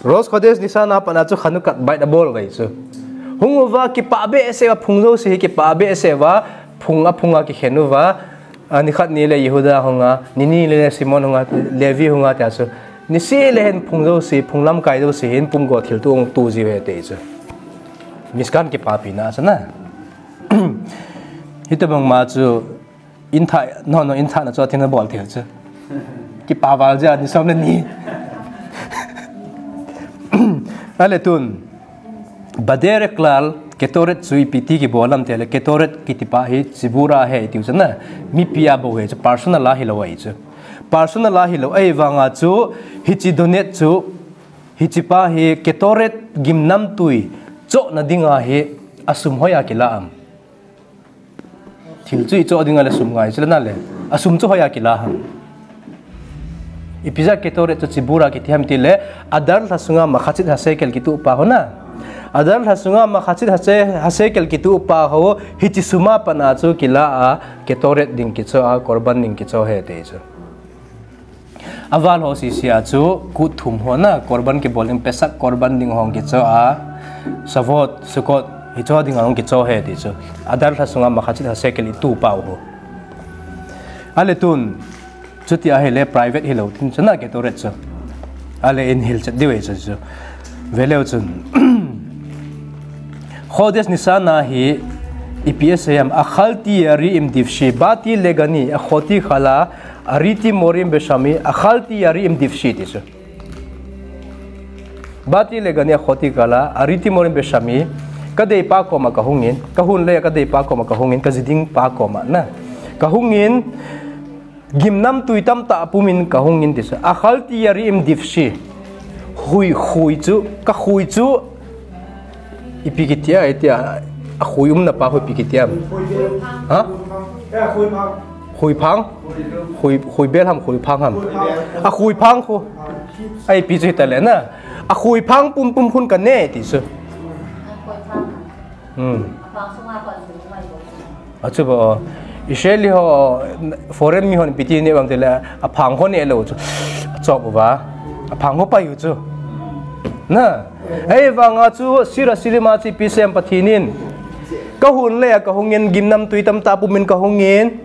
Rosh Khodesh Nisan a pat na chu Chanukah beit abol uve chu. Hung uva kipah behseh uva phung jouse hi kipah behseh uva phung a phung a kikhen uva. A ni khat ni le Yehuda hunga, ni ni le Simon hunga, Levi hunga tia chu. Nisi le hin phung jouse, phung lamkai jouse hin pumgo thilto hung to jiu ahi ti chu. Mishkan kipapina chu na. Hitobang ma chu in thah, no, no, in thahna chu athina bol thil chu. Kipa val jeh a ni som le ni. Ale tun. Bederek klal, Ketoret chu ipi ti kibol ham tile, Ketoret kiti pa hi tzibur a ahi tiu chu na, mipi a bou ahi chu, personal a hilou ahi chu. Personal a hilou ahivanga chu, hiche donate chu, hiche pa hi Ketoret gimnamtui chohna dinga hi asum hoiya kila ham. Thil chu ichoh dinga le sum ngai chu le na le. Asum chu hoiya kila ham. Ipi jeh a Ketoret chu tzibur a kiti ham tile, Adar lha sunga makhachit hasekel kitoh pa ho na. Adar lha sunga makhachit hase-, hasekel kitoh pa ho, hiche sum a pat a chu kila a, Ketoret ding kichoh a, Korban ding kichoh ahi ti chu. Aval ho sese a chu kut thum ho na, Korban kibol ding, Pesach Korban ding ho hung kichoh a, Shavuot, Sukkot, hicho dinga hung kichoh ahi ti chu. Adar lha sunga makhachit hasekel itoh pa ho. Ale tun, chuti ahile private hilou tin chu na Ketoret chu. Ale in hilchet diu ahi chu chu. Veleu chun. Chodesh Nisan a hi ipi asei ham, Achalti yarim divshi, bati legani, achoti kala, ariti morim beshami, achalti yarim divshi ti chu. Bati legani, achoti kala, ariti morim beshami, kadei pa koma kahungin, kahung le kadei pa koma kahungin, kaji ding pa koma na. Kahungin, gimnamtui tamtah pumin kahungin ti chu. Achalti yarim divshi. Khui, khui chu, kakhui chu. Ipi kiti a, iti a, akhui umna pa khu ipi kiti ham. Ha? Khuiphang. Khui, khuibel ham, khuiphang ham. Akhuiphang khu. Ai ipi chu hita le na. Akhuiphang pumpum khun kanei ti chu. Hmm. Achu bo, Israel ho, foreign mi hon ipi ti nei ham tile, aphang ho nei lou chu. Achop uva. Aphang ho pai u chu. Na. Ahivanga chu, sira sirima chu ipi asei ham Pathen in. Kahung le kahungin gimnamtui tamtah pumin kahungin.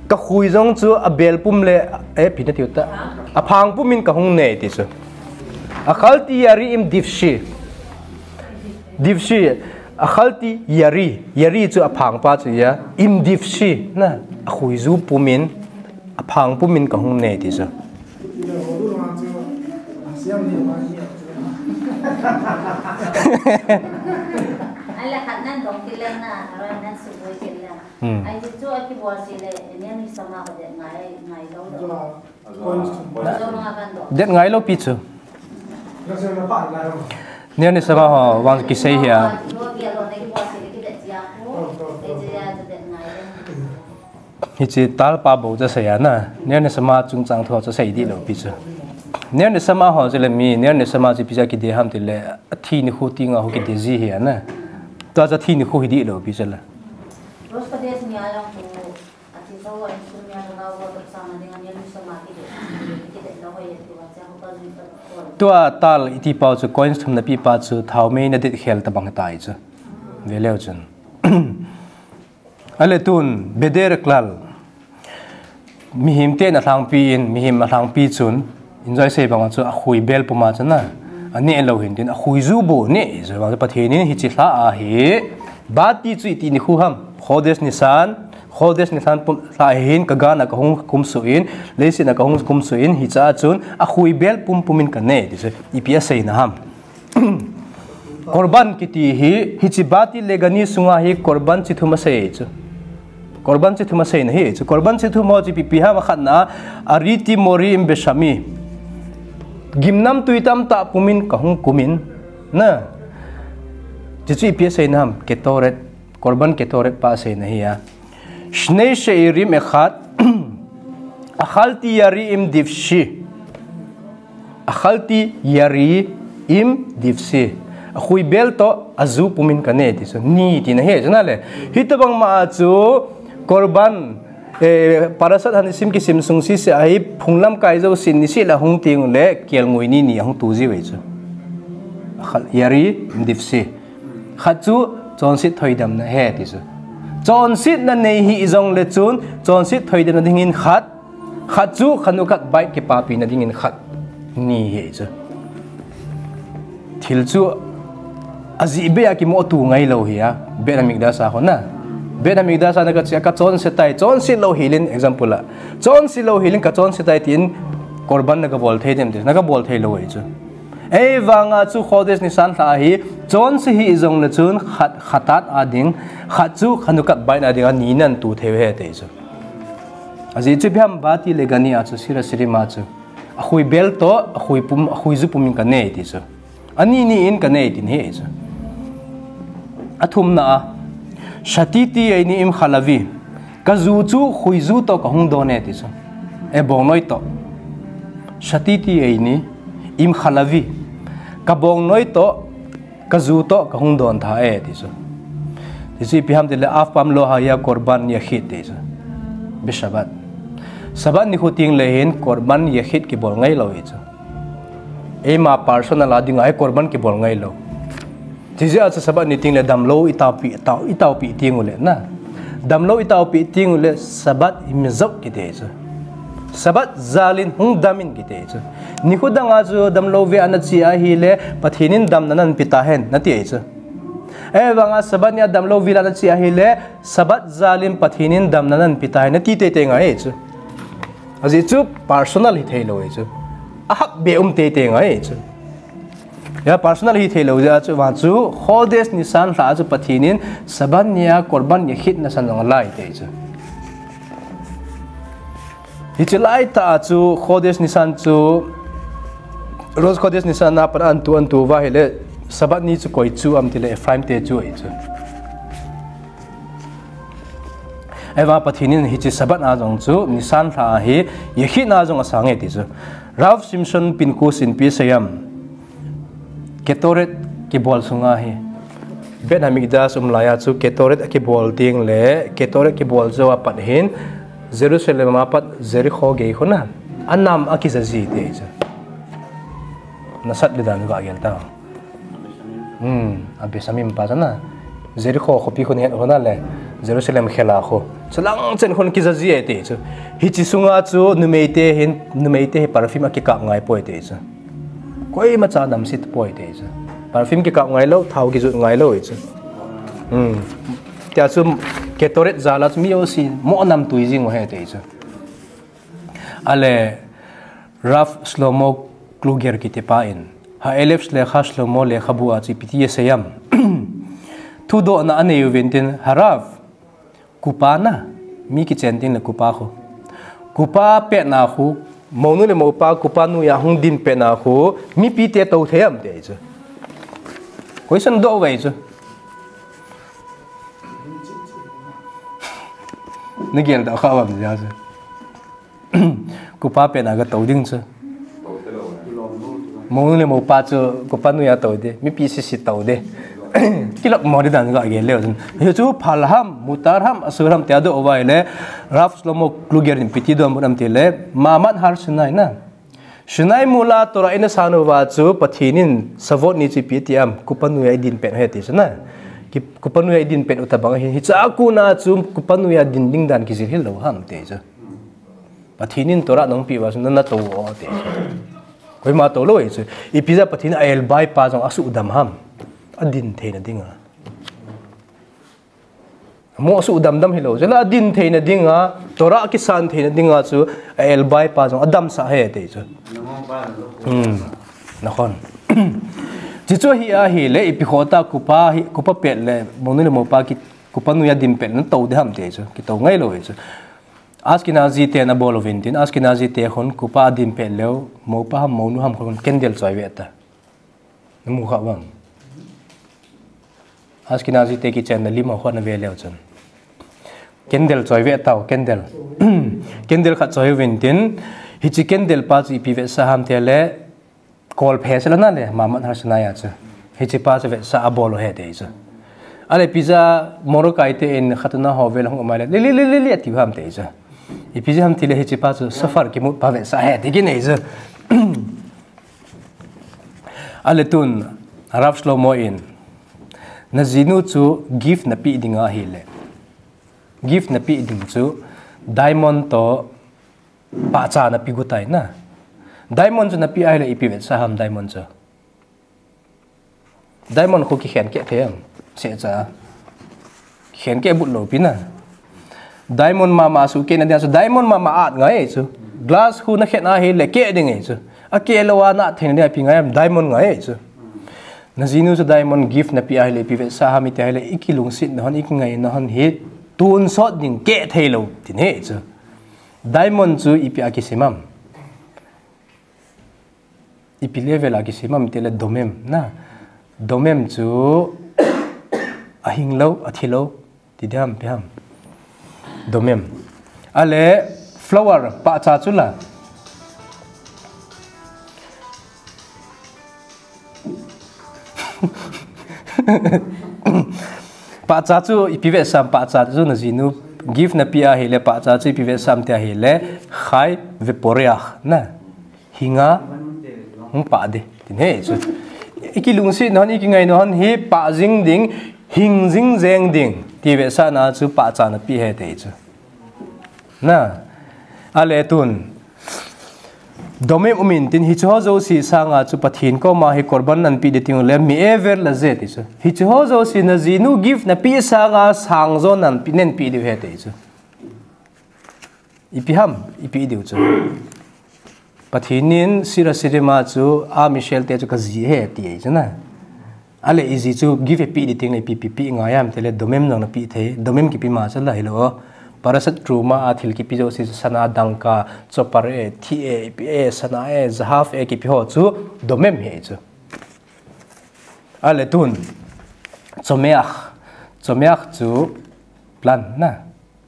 Kakhui jong chu abel pum le, eh, ipi nati u ta. Aphang pumin kahung nei ti chu. Achalti yarim divshi. Divshi, achalti yari, yari chu aphang pa chu ahi, im divshi, na, akhuiju pumin, aphang pumin kahung nei ti chu. Hmm. Det ngai lou pi chu. Ner Neshama ho vang kisei hia. Hiche tal pa bou chu asei a na. Ner Neshama chungchang thu chu asei dih lou pi chu. Ner Neshama ho chu le mi, Ner Neshama chu ipi jeh a kide ham tile, athi nikho tenga ho kide ji ahi na. Tua chu athi nikho hi dih lou pi chu le. Tua tal iti pau chu coins thum na pi pa chu thaomei na det khel tabang tai chu. Veleu chun. Ale tun, Bederek klal. Mihem te na lhangpi in, mihem alhangpi chun, enjoy sei bang chu akhui bel puma chu na. Anei lou hin tin, akhuiju bou nei, chu bang chu Pathen in hiche lha a hi, bati chu iti nikho ham, Chodesh Nisan, Chodesh Nisan pum lha hin kagana kahung kumsuh in, leiset a kahung kumsuh in, hiche a chun, akhui bel pumpum in kanei, ti chu, ipi aseina ham. Korban kiti hi, hiche bati legani sunga hi korban chi thum asei chu. Korban chi thum aseina hi chu. Korban chi thum ho chu ipi ipi ham, akhatna, ariti morim beshami. Gimnamtui tamtah pumin kahung kumin. Na. Chuchu ipi aseina ham, ketoret. Korban ketoret pa aseina hi a. Shnei sheirim echad, achalti yarim divshi. Achalti yarim divshi. Akhui bel toh, aju pumin kanei ti chu. Ni tina hi chu na le. Hitabang ma chu, korban, eh, Parashat Hanisim kisim sung sese a hi, phung lamkai jousen nisi le hung teng le, kelngoi ni ni ahung to jiu ve chu. Achal yarim divshi. Khat chu chonset thoidamna ahi ti chu. Chonsetna nei hih jongle chun, chonset thoidamna dingin khat. Khat chu Hanukat bait kipapina dingin khat. Ni hi chu. Thil chu ajeh beh a kimoh tu ngai lou hi a. Beit Hamikdash a hon a. Beit Hamikdash a na ka chia ka chonse tai, chonse lou hilin example a. Chonse lou hilin ka chonse tai tin korban na ka bol thei dem ti. Na ka bol thei lou hi chu. Ei vanga chu Chodesh Nisan lha hi chonse hi jong le chun khat, khatat a ding, khat chu Hanukat baina ding a ni nan tu thei he te chu. Ajeh chu ipi ham ba ti le gani a chu sira sirima chu. Akhui bel to, akhui pum, akhui ju pum in ka nei ti chu. Ani ni in ka nei tin hi chu. Athumna a. Shatiti eini im chalavi. Ka ju chu khui ju to ka hung don e ti chu. E bongnoi to. Shatiti eini im chalavi. Ka bongnoi to, ka ju to ka hung don tha e ti chu. Ti chu ipi ham ti le af pam lo ha ya korban yachid ti chu. Be Shabbat. Shabbat ni khu ting le hin korban yachid kibol ngai lou hi chu. Eima personal a ding a hi korban kibol ngai lou. Ti jeh a chu Shabbat ni ting le damlou i taopi, tao, i taopi ting u le na. Damlou i taopi ting u le Shabbat i mi jop kiti chu. Shabbat jal in hung dam in kiti chu. Ni khu dang a chu damlou ve a na chi a hi le Pathen in damna nan pi ta hen na ti chu. E vanga Shabbat ni a damlou ve la na chi a hi le Shabbat jal in Pathen in damna nan pi ta hen na ti te te ngai chu. Ajeh chu personal hi thei lou hi chu. A hap be um te te ngai chu. Ya personal hi thei lou jeh a chu vang chu Chodesh Nisan lha chu Pathen in Shabbat ni a korban yachid na san jong a lai te chu. Hi chu lai ta chu Chodesh Nisan chu Rosh Chodesh Nisan a pan an tu an tu va hi le Shabbat ni chu koi chu am ti le Ephraim te chu ai chu. Eva Pathen in hi chu Shabbat a jong chu Nisan lha hi yachid na jong a sang e ti chu. Rav Shimshon Pinkus in pi sayam. Ketoret kibol sunga hi. Beit Hamikdash um laiya chu Ketoret kibol ding le Ketoret kibol jou a pat hin Jerusalem a pat Jericho gei khu na. Anam a kija ji te chu. Na sat le dan ga gel ta. Hmm, a Besamim pa chu na. Jericho khopi khu na het khu na le. Jerusalem khela khu. Chulang chen khun kija ji e te chu. Hi chi sunga chu numei te hin, numei te hi perfume a kikap ngai poi te chu. Koima cha nam sit poi te chu. Perfume kikap ngai lou, thao kijut ngai lou chu. Hmm. Tia chu Ketoret jal a chu mi jouse mo nam tui jing u he te chu. Ale Rav Shlomo Kluger kiti pa in. Ha Elef Shlecha Shlomo le khabu a chu ipi ti asei am. Thudohna anei uvin tin, Harav, kupa na, mi kichen tin le kupa khu. Kupa pet na khu, mounu le moupa, kupa noiya hung din pet na khu, mipi te tou thei am te chu. Question doh uve chu. Na gel doh kha uvam jia chu. Kupa pet na ga tou ding chu. Mounu le moupa chu kupa noiya tou de, mipi sisi tou de. Kilap mo di dan ga gel leu chun. Hi chu phal ham, mutar ham, asur ham tia doh uva le, Rav Shlomo Kluger in ipi ti donbut am ti le, Maamad Har Sinai na. Sinai mol a Torah ina san uva chu Pathen in Shavuot ni chu ipi ti am, kupa noiya i din pet u he ti chu na. Ki, kupa noiya i din pet u tabang hi, hicha kona chu kupa noiya din ding dan kijil hih lou ham ti chu. Pathen in Torah nahung peh uva chu na, na tou o ti. Koima tou lou hi chu. Ipi jeh a Pathen in a elbai pa jong asuhdam ham. Adin theina dinga. Mo asuhdam dam hilou. Chule adin theina dinga, Torah kisan theina dinga chu a elbai pa jong adamsah ahi ti chu. Hmm. Nakhon. Chuchu hi ahile, ipi khoh ta kupa hi, kupa pet le, mounu le moupa ki, kupa noiya din pet na tou ding ham ti chu. Kitou ngai lou hi chu. Ashkenazi te na bol uvin tin, Ashkenazi te khun kupa din pet leu, moupa ham, mounu ham khun candle choi ve ta. Na mu kha uvam. Ashkenazi te kichenna lim a khun na ve leu chun. Candle choi ve tau, candle. Candle khat choi uvin tin, hiche candle pa chu ipi vetsah ham ti le, Kol phe sela na le, Maamad Har Sinai a chu. Hiche pa chu vetsah abol u ahi ti chu. Ale ipi jeh a Mordecai te in khatuna ho vel hung um a le, li, li, li, li, li, ati u ham ti chu. Ipi jeh ham ti le hiche pa chu sofar kimut pa vetsah ahi ti kinei chu. Ale tun, Rav Shlomo in, na jinu chu gift na pe ding ahile. Gift na pe ding chu, diamond to, Pahcha na pe got tai na. Diamond chu napeh ahile ipi vetsah ham diamond chu. Diamond khu kikhen keh thei am? Sehcha. Kikhen keh but lou pi na. Diamond mama suhkeh na dia chu diamond mama at ngai chu. Glass khu nakhen ahile keh ding e chu. Akeh lou a na thei na dia ipi ngai am? Diamond ngai chu. Najinu chu diamond gift napeh ahile ipi vetsah ham iti ahile ikilungset na hon, ikingai na hon hi tonsot ding keh thei lou tin ahi chu. Diamond chu ipi a kisem am? Ipi level a kisem am tile domem na. Domem chu ahing lou, athi lou, ti diham, ipi ham. Domem. Ale flower, pahcha chu la. Pahcha chu ipi vetsah am, pahcha chu najinu gift napeh ahile, pahcha chu ipi vetsah am ti ahile, chai ve poreach na. Hinga hung pah ding, tin ahi chu. Ikilungset na hon, ikingai na hon hi pah jing ding, hing jing jeng ding, ti vetsahna chu pahcha napeh ahi ti chu. Na, ale tun. Domem um intin, hiche ho jouse sanga chu Pathen koma hi korban napeh ding ti le, me'aver leze ti chu. Hiche ho jouse najinu gift napeh sanga sang jo napeh, napeh diu ahi ti chu. Ipi ham, ipeh diu chu. Pathen in Sira Sirima chu, a Michelle te chu kaji ahi ti ahi chu na. Ale iji chu gift ipeh ding ti le ipi, ipi, ipi ngai am tile domem jong napeh thei, domem kipe ma chu la hilou. Parashat truma a thil kipe jouse chu sana, dangka, chopper e, thi e, ipi e, sana e, zahav e, kipe ho chu domem ahi chu. Ale tun, tzomeach, tzomeach chu plant na.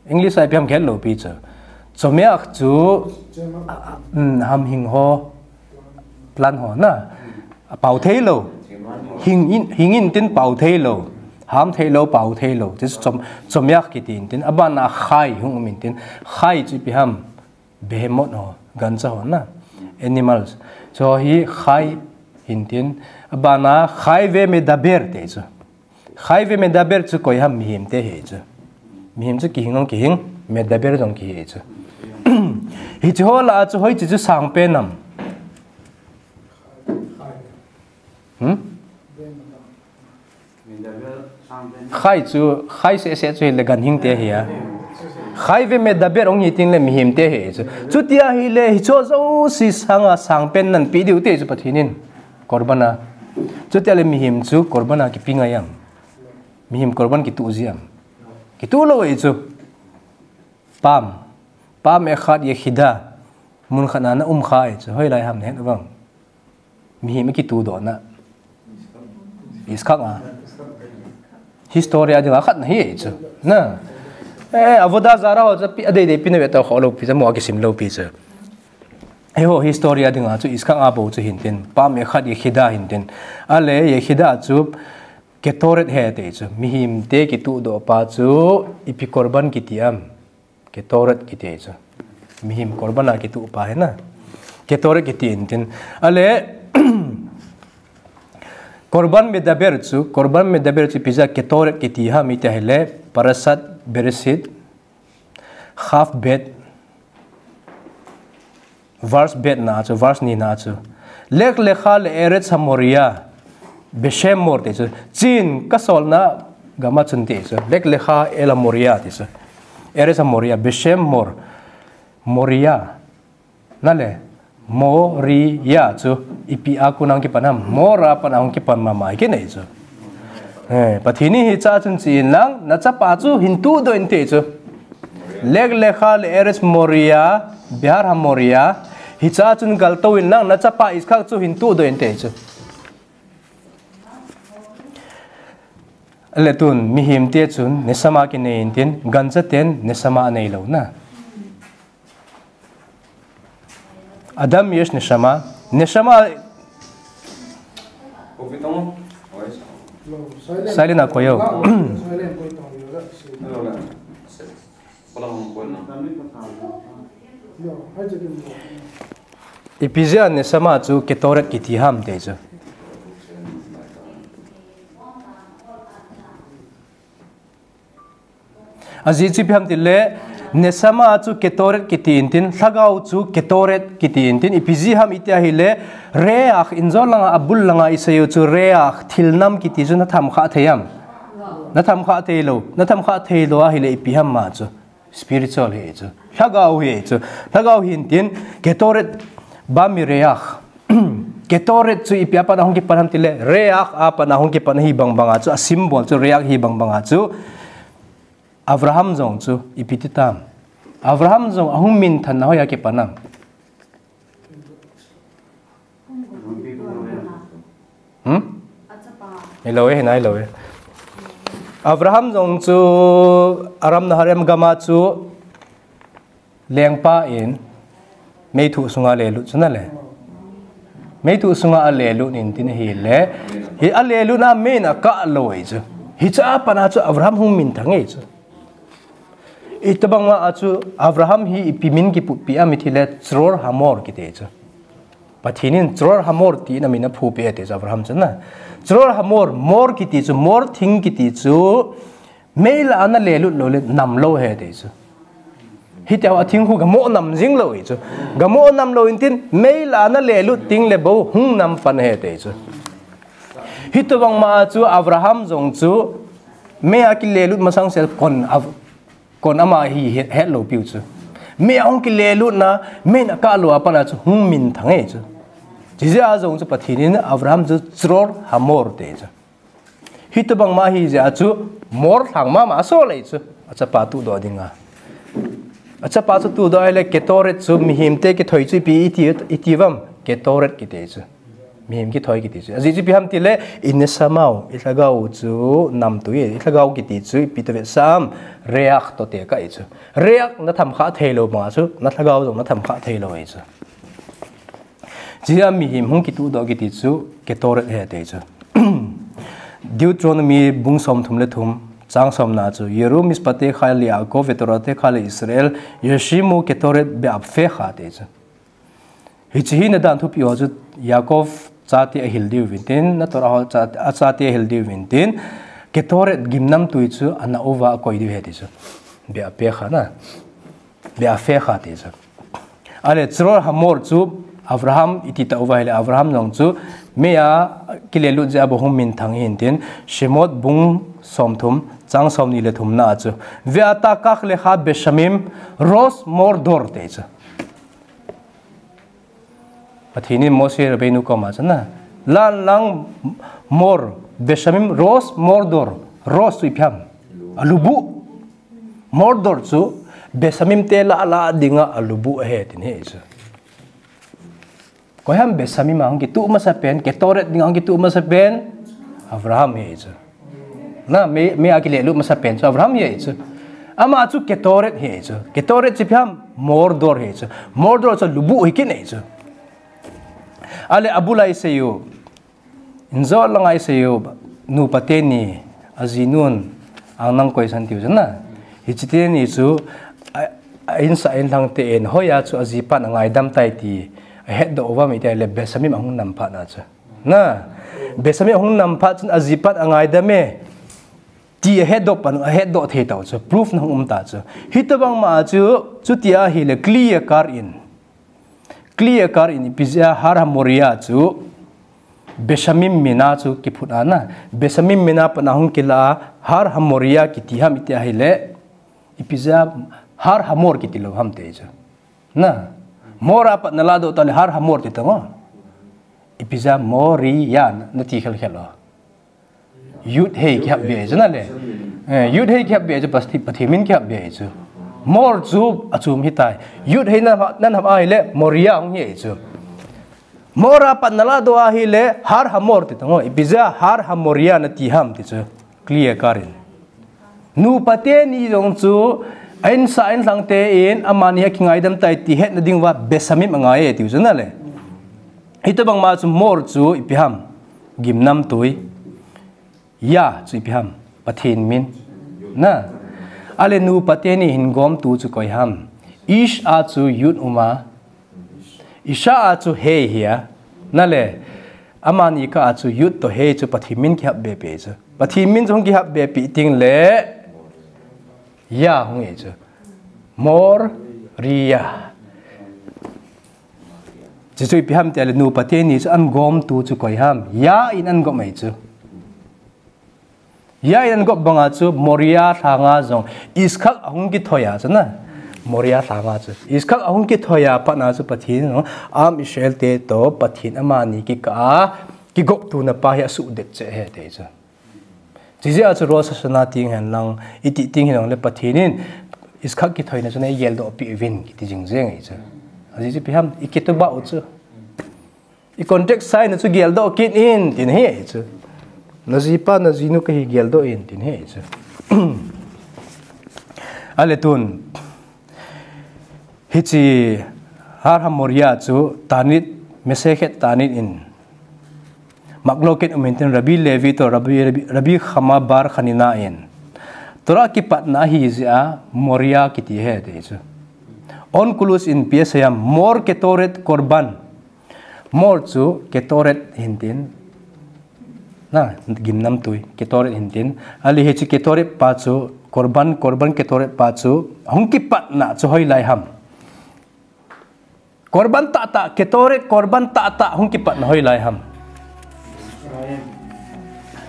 English a ipi ham kihet lou pi chu. Tzomeach chu, um, ham hing ho, plant ho na. Pao thei lou. Hing in, hing intin pao thei lou. Ham thei lou, pao thei lou. Chu tzo-, tzomeach kiti intin. Abana chai hung um intin. Chai chu ipi ham? Behemoth ho, gancha ho na. Animals. Chu hi chai intin. Abana chai ve medaber ti chu. Chai ve medaber chu koi ham? Mihem te ahi chu. Mihem chu kihing jong kihing, medaber jong kihi chu. Hiche ho lah a chu hoiche chu sang pen am? Hmm? Chai chu, chai seh seh chu hile ganhing te ahi a. Chai ve medaber hung hi teng le mihem te ahi chu. Chuti ahile hiche ho jouse sanga sang pen napeh diu ti chu Pathen in. Korban a. Chuti ahile mihem chu korban a kipe ngai am? Mihem korban kituh ji am? Kituh lou ahi chu. Pam. Pam echad yechida. Mun khat na na um kha ahi chu. Hoilai ham nahet uvem? Mihem kituh doh na. Yitzchak a. History a dinga khat na ahi chu. Na. Eh, avodah zarah ho chu pi, adei dei pi na ve ta kho lou pi chu, mo a kisim lou pi chu. Eiho history a dinga chu Yitzchak a bou chu hintin, pam echad yechida hintin. Ale yechida chu ketoret ahi ti chu. Mihem te kituh doh pa chu ipi korban kiti am? Ketoret kiti chu. Mihem korban a kituh pa ahi na. Ketoret kiti intin. Ale korban medaber chu, korban medaber chu ipi jeh a ketoret kiti ham iti ahile, Parashat Bereshit, Chaf bet, verse bet na chu, verse ni na chu. Lech lecha le'eretz hamoria, beshem mor ti chu. Chin kasolna gam a chun ti chu. Lech lecha el hamoria ti chu. Eretz hamoria, beshem mor. Moria. Nale, Moria chu ipi a kon a hung kipan ham? Mor a pat a hung kipan mama ahi kit ahi chu. Eh, Pathen in hiche a chun che in lang, nachapa chu hin tuhdoh in ti chu. Lech lecha le'eretz Moria, Behar HaMoria, hiche a chun kaltou in lang, nachapa Yitzchak chu hin tuhdoh in ti chu. Ale tun, mihem te chun neshama kinei intin, gancha ten neshama anei lou na. Adam yesh neshama. Neshama. Silent a koi o. Ipi jeh a neshama chu ketoret kiti ham ti chu. Ajeh chu ipi ham tile, Neshama chu ketoret kiti intin, lhagao chu ketoret kiti intin, ipi jeh ham iti ahile, reach, injo langa, abul langa iseiyu chu reach, thil nam kiti chu na tham kha thei ham. Na tham kha thei lou, na tham kha thei lou ahile ipi ham ma chu. Spiritual hi chu. Lhagao hi chu. Lhagao hi intin, ketoret bami reach. Ketoret chu ipi a pat a hung kipan ham tile, reach a pat a hung kipan hi bang banga chu, a symbol chu reach hi bang banga chu, Abraham jong chu ipi ti tam. Abraham jong ahung minthan na hoiya kipan ham. Hmm? Hello, eh, hello, eh. Abraham jong chu Aram Naharaim gama chu lengpa in meithu sunga lelut chu na le. Meithu sunga alelut intin ahile. Hi alelut na mei in akah lou ahi chu. Hiche a pat a chu Abraham hung minthang ahi chu. Hitobang ma a chu Abraham hi ipi min kiputpi ham iti le Tzror Hamor kiti chu. Pathen in Tzror Hamor tina min aphupi ahi ti chu Abraham chu na. Tzror Hamor, mor kiti chu, mor thing kiti chu, mei lah a na lelut lou le nam lou ahi ti chu. Hiti a thing khu gamo nam jing lou ahi chu. Gamo nam lou intin, mei lah a na lelut teng le bou hung nam pan ahi ti chu. Hitobang ma a chu Abraham jong chu, mei a kilelut masang sel kon a Kon ama hi het, het lou piu chu. Mei ahung kilelut na, mei in akah lou a pat a chu hung minthang ahi chu. Chijeh a jong chu Pathen in Abraham chu Tzror Hamor ti chu. Hitobang ma ahi jeh a chu mor lhang mama asol ahi chu. Achapa tuhdoh dinga. Achapa chu tuhdoh ahile ketoret chu mihem te kithoi chu ipi iti, iti vam. Ketoret kiti chu. Mihem kithoi kiti chu. Ajeh chu ipi ham tile, i neshama u, i lhagao u chu namtui, i lhagao kiti chu ipi ti vetsah am, reach toh tekah ahi chu. Reach na tham kha thei lou banga chu, na lhagao jong na tham kha thei lou ahi chu. Chijeh a mihem hung kituhdoh kiti chu, ketoret ahi ti chu. Deuteronomy bung somthum le thum, chang somna chu, Yeru mishpatecha le Yaakov vetoratecha le Israel, yeshimu ketoret be'afecha ti chu. Hiche hi na dan thupi ho chu Yaakov chate ahil diu vintin, na Torah ho cha, achate ahil diu vintin, ketoret gimnamtui chu ana uva akoi diu ahi ti chu. Be'afecha na. Be'afecha ti chu. Ahile Tzror Hamor chu Abraham iti tauva ahile Abraham jong chu mei a kilelut jeh a bou hung minthang ahi intin, Shemot bung somthum, chang somni le thumna a chu. Ve'ata kach lecha beshamim rosh mor dor ti chu. Pathen in Moshe Rabbeinu koma chu na. Lan lang mor, beshamim rosh mor dor. Rosh chu ipi ham. Alubuh. Mor dor chu, beshamim te lah lah dinga alubuh ahi tin ahi chu. Koi ham beshamim a hung kituh masapen, ketoret dinga hung kituh masapen, Abraham ahi chu. Na, mei, mei a kilelut masapen chu Abraham ahi chu. Ama chu ketoret ahi chu. Ketoret chu ipi ham, mor dor ahi chu. Mor dor chu lubuh hi kit ahi chu. Ahile abul a iseiyu. Injo langa iseiyu. Nupa teni, ajinun, ang nang koisan tiu chu na. Hiche teni chu, a, a insah inlhang ten, hoiya chu ajipan angaidam tai ti. Ahetdoh uvam iti ahile beshamim ahung nam phat na chu. Na, beshamim ahung nam phat chun ajipan angaidam e. Ti ahetdoh pan, ahetdoh thei tau chu, proof na hung um ta chu. Hitobang ma chu, chuti ahile kli yakar in. Kli yakar in ipi jeh a Har HaMoria chu, beshamim min a chu kiphut a na. Beshamim min a pat a hung kila a Har HaMoria kiti ham iti ahile, ipi jeh a Har Hamor kiti lou ham ti chu. Na, mor a pat na ladoh tale Har Hamor ti tang o. Ipi jeh a Moria na, nati khel khel o. Yud hei kihap be chu na le. Eh, yud hei kihap be chu Pathe-, Pathen min kihap be chu. Mor chu achom hitai. Yud hei na, na nam ahile Moria hung hi chu. Mor a pat na ladoh ahile Har Hamor ti tang o. Ipi jeh a Har HaMoria nati ham ti chu. Kli yakar in. Nupa teni jong chu, a insah inlhang ten, amani akingaidam tai ti hetna diuva, beshamim angai e tiu chu na le. Hitobang ma chu mor chu ipi ham, gimnamtui. Ya chu ipi ham, Pathen min. Na. Ahile nupa teni hin gomtu chu koi ham. Ish a chu yud um a, Isha a chu hei hi a, na le, amani kah a chu yud toh hei chu Pathen min kihap be pi chu. Pathen min chu hung kihap be pi teng le, ya hung hi chu. Moria. Chuchu ipi ham tile nu pateni chu an gomtu chu koi ham. Yah in an gom ahi chu. Yah in an gom banga chu Moria lhanga jong Iskak ahung kithoi a chu na. Moria lhanga chu Iskak ahung kithoi a patna chu Pathen in Am Israel te to Pathen amani kikah a kigoptuna pa hi asuhdet cheh ahi ti chu. Chijeh a chu Rosh Hashanah ting hen lang, iti ting hen lang le Pathen in Iskak kithoina chu neigeldoh peh uvin kiti jing jeng ahi chu. Ajeh chu ipi ham, iketubah u chu. I contract sign na chu geldoh kit in tin ahi chu. Najipa najinu kahi geldoh in tin ahi chu. Ale tun. Hiche Har HaMoria chu Tanit, Masechet Tanit in Makloket um intin Rabbi Levi to Rabbi, Rabbi, Rabbi Chama bar Chanina in Torah kipatna ahi jeh a Moria kiti ahi ti chu. Onkelos in ipi asei ham, Mor Ketoret Korban. Mor chu Ketoret hintin. Na, gimnamtui, Ketoret hintin. Ale hiche Ketoret pa chu, Korban, Korban Ketoret pa chu, hung kipatna chu hoilai ham. Korban tahtah, Ketoret Korban tahtah hung kipatna hoilai ham.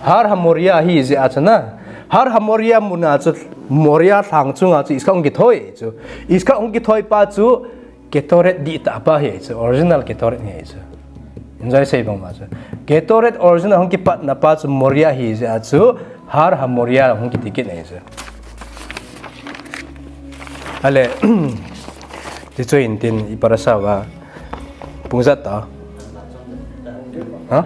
Har HaMoria ahi jeh a chu na. Har HaMoria muna chu Moria lhang chunga chu Iskak hung kithoi chu. Iskak hung kithoi pa chu Ketoret dihtah pa ahi chu. Original Ketoret ahi chu. Enjoy sei bang ma chu. Ketoret original hung kipatna pa chu Moria ahi jeh a chu Har HaMoria hung kiti kit ahi chu. Ale, ti chu intin i parasha va pung ijat ta. Ha?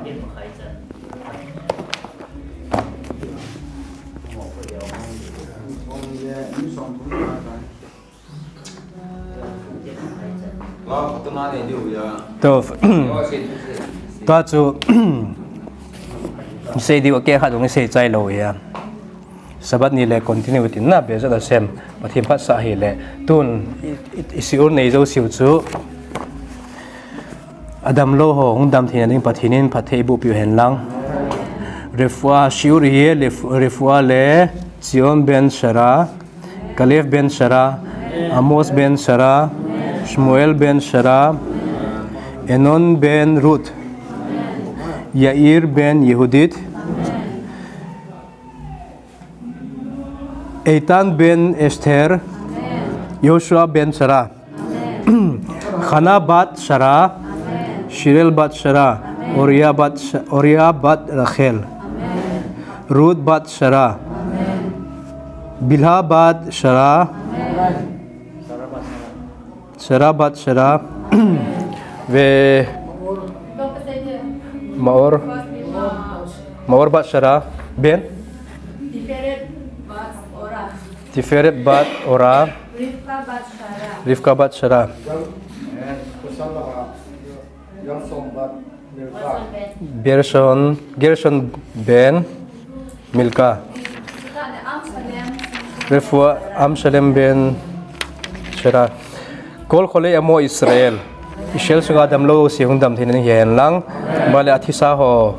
To, tua chu, sei diu a kei khat hung sei chai lou ahi. Sabbath ni le continue tin na, Be'ezrat Hashem, Pathen phatsah hile. Tun, i, i, i shiur nei jouseu chu. Adamlou ho, hung dam theina ding Pathen in phatthei eiboh peh u hen lang. Refuah shiur hi, ref-, refuah le Zion ben Shara, Kalev ben Shara, Amos ben Shara, Shmuel ben Shara, Enon ben Ruth, Yair ben Yehudit, Eitan ben Esther, Yoshua ben Shara, Chana bat Shara, Shirel bat Shara, Oria bat Sh-, Oria bat Rachel, Ruth bat Shara, Bilha bat Shara, Shara bat Shara, ve Maor, Maor bat Shara, ben Tiferet bat Ora. Tiferet bat Ora. Rivka bat Shara. Rivka bat Shara. Gershon, Gershon ben Milka. Refuah Amshalem ben Shera. Kol Cholei Amo Israel. Israel sunga damlou jouse hung dam theina ding hi hen lang. Bale athisa ho.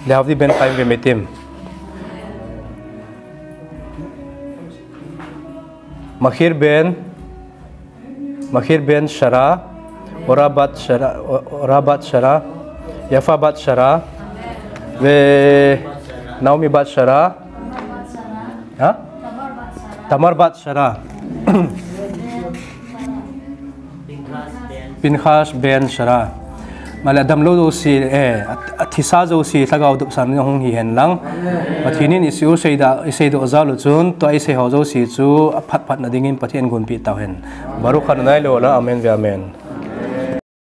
Lehavdil ben Chaim ve Metim. Machir ben, Machir ben Shara, Ora bat Shara, O-, Ora bat Shara, Yafa bat Shara, ve Naomi bat Shara, ha? Tamar bat Shara. Pinchas ben Shera. Bale adamlou jouse, eh, a, athisa jouse, lhagao dopsang in ahung hi hen lang. Pathen in isei u seida, isei doh jal u chun, tua isei ho jouse chu aphat phatna dingin Pathen in gonpeh tauhen. Baruch Adonai leolam, amen ve amen.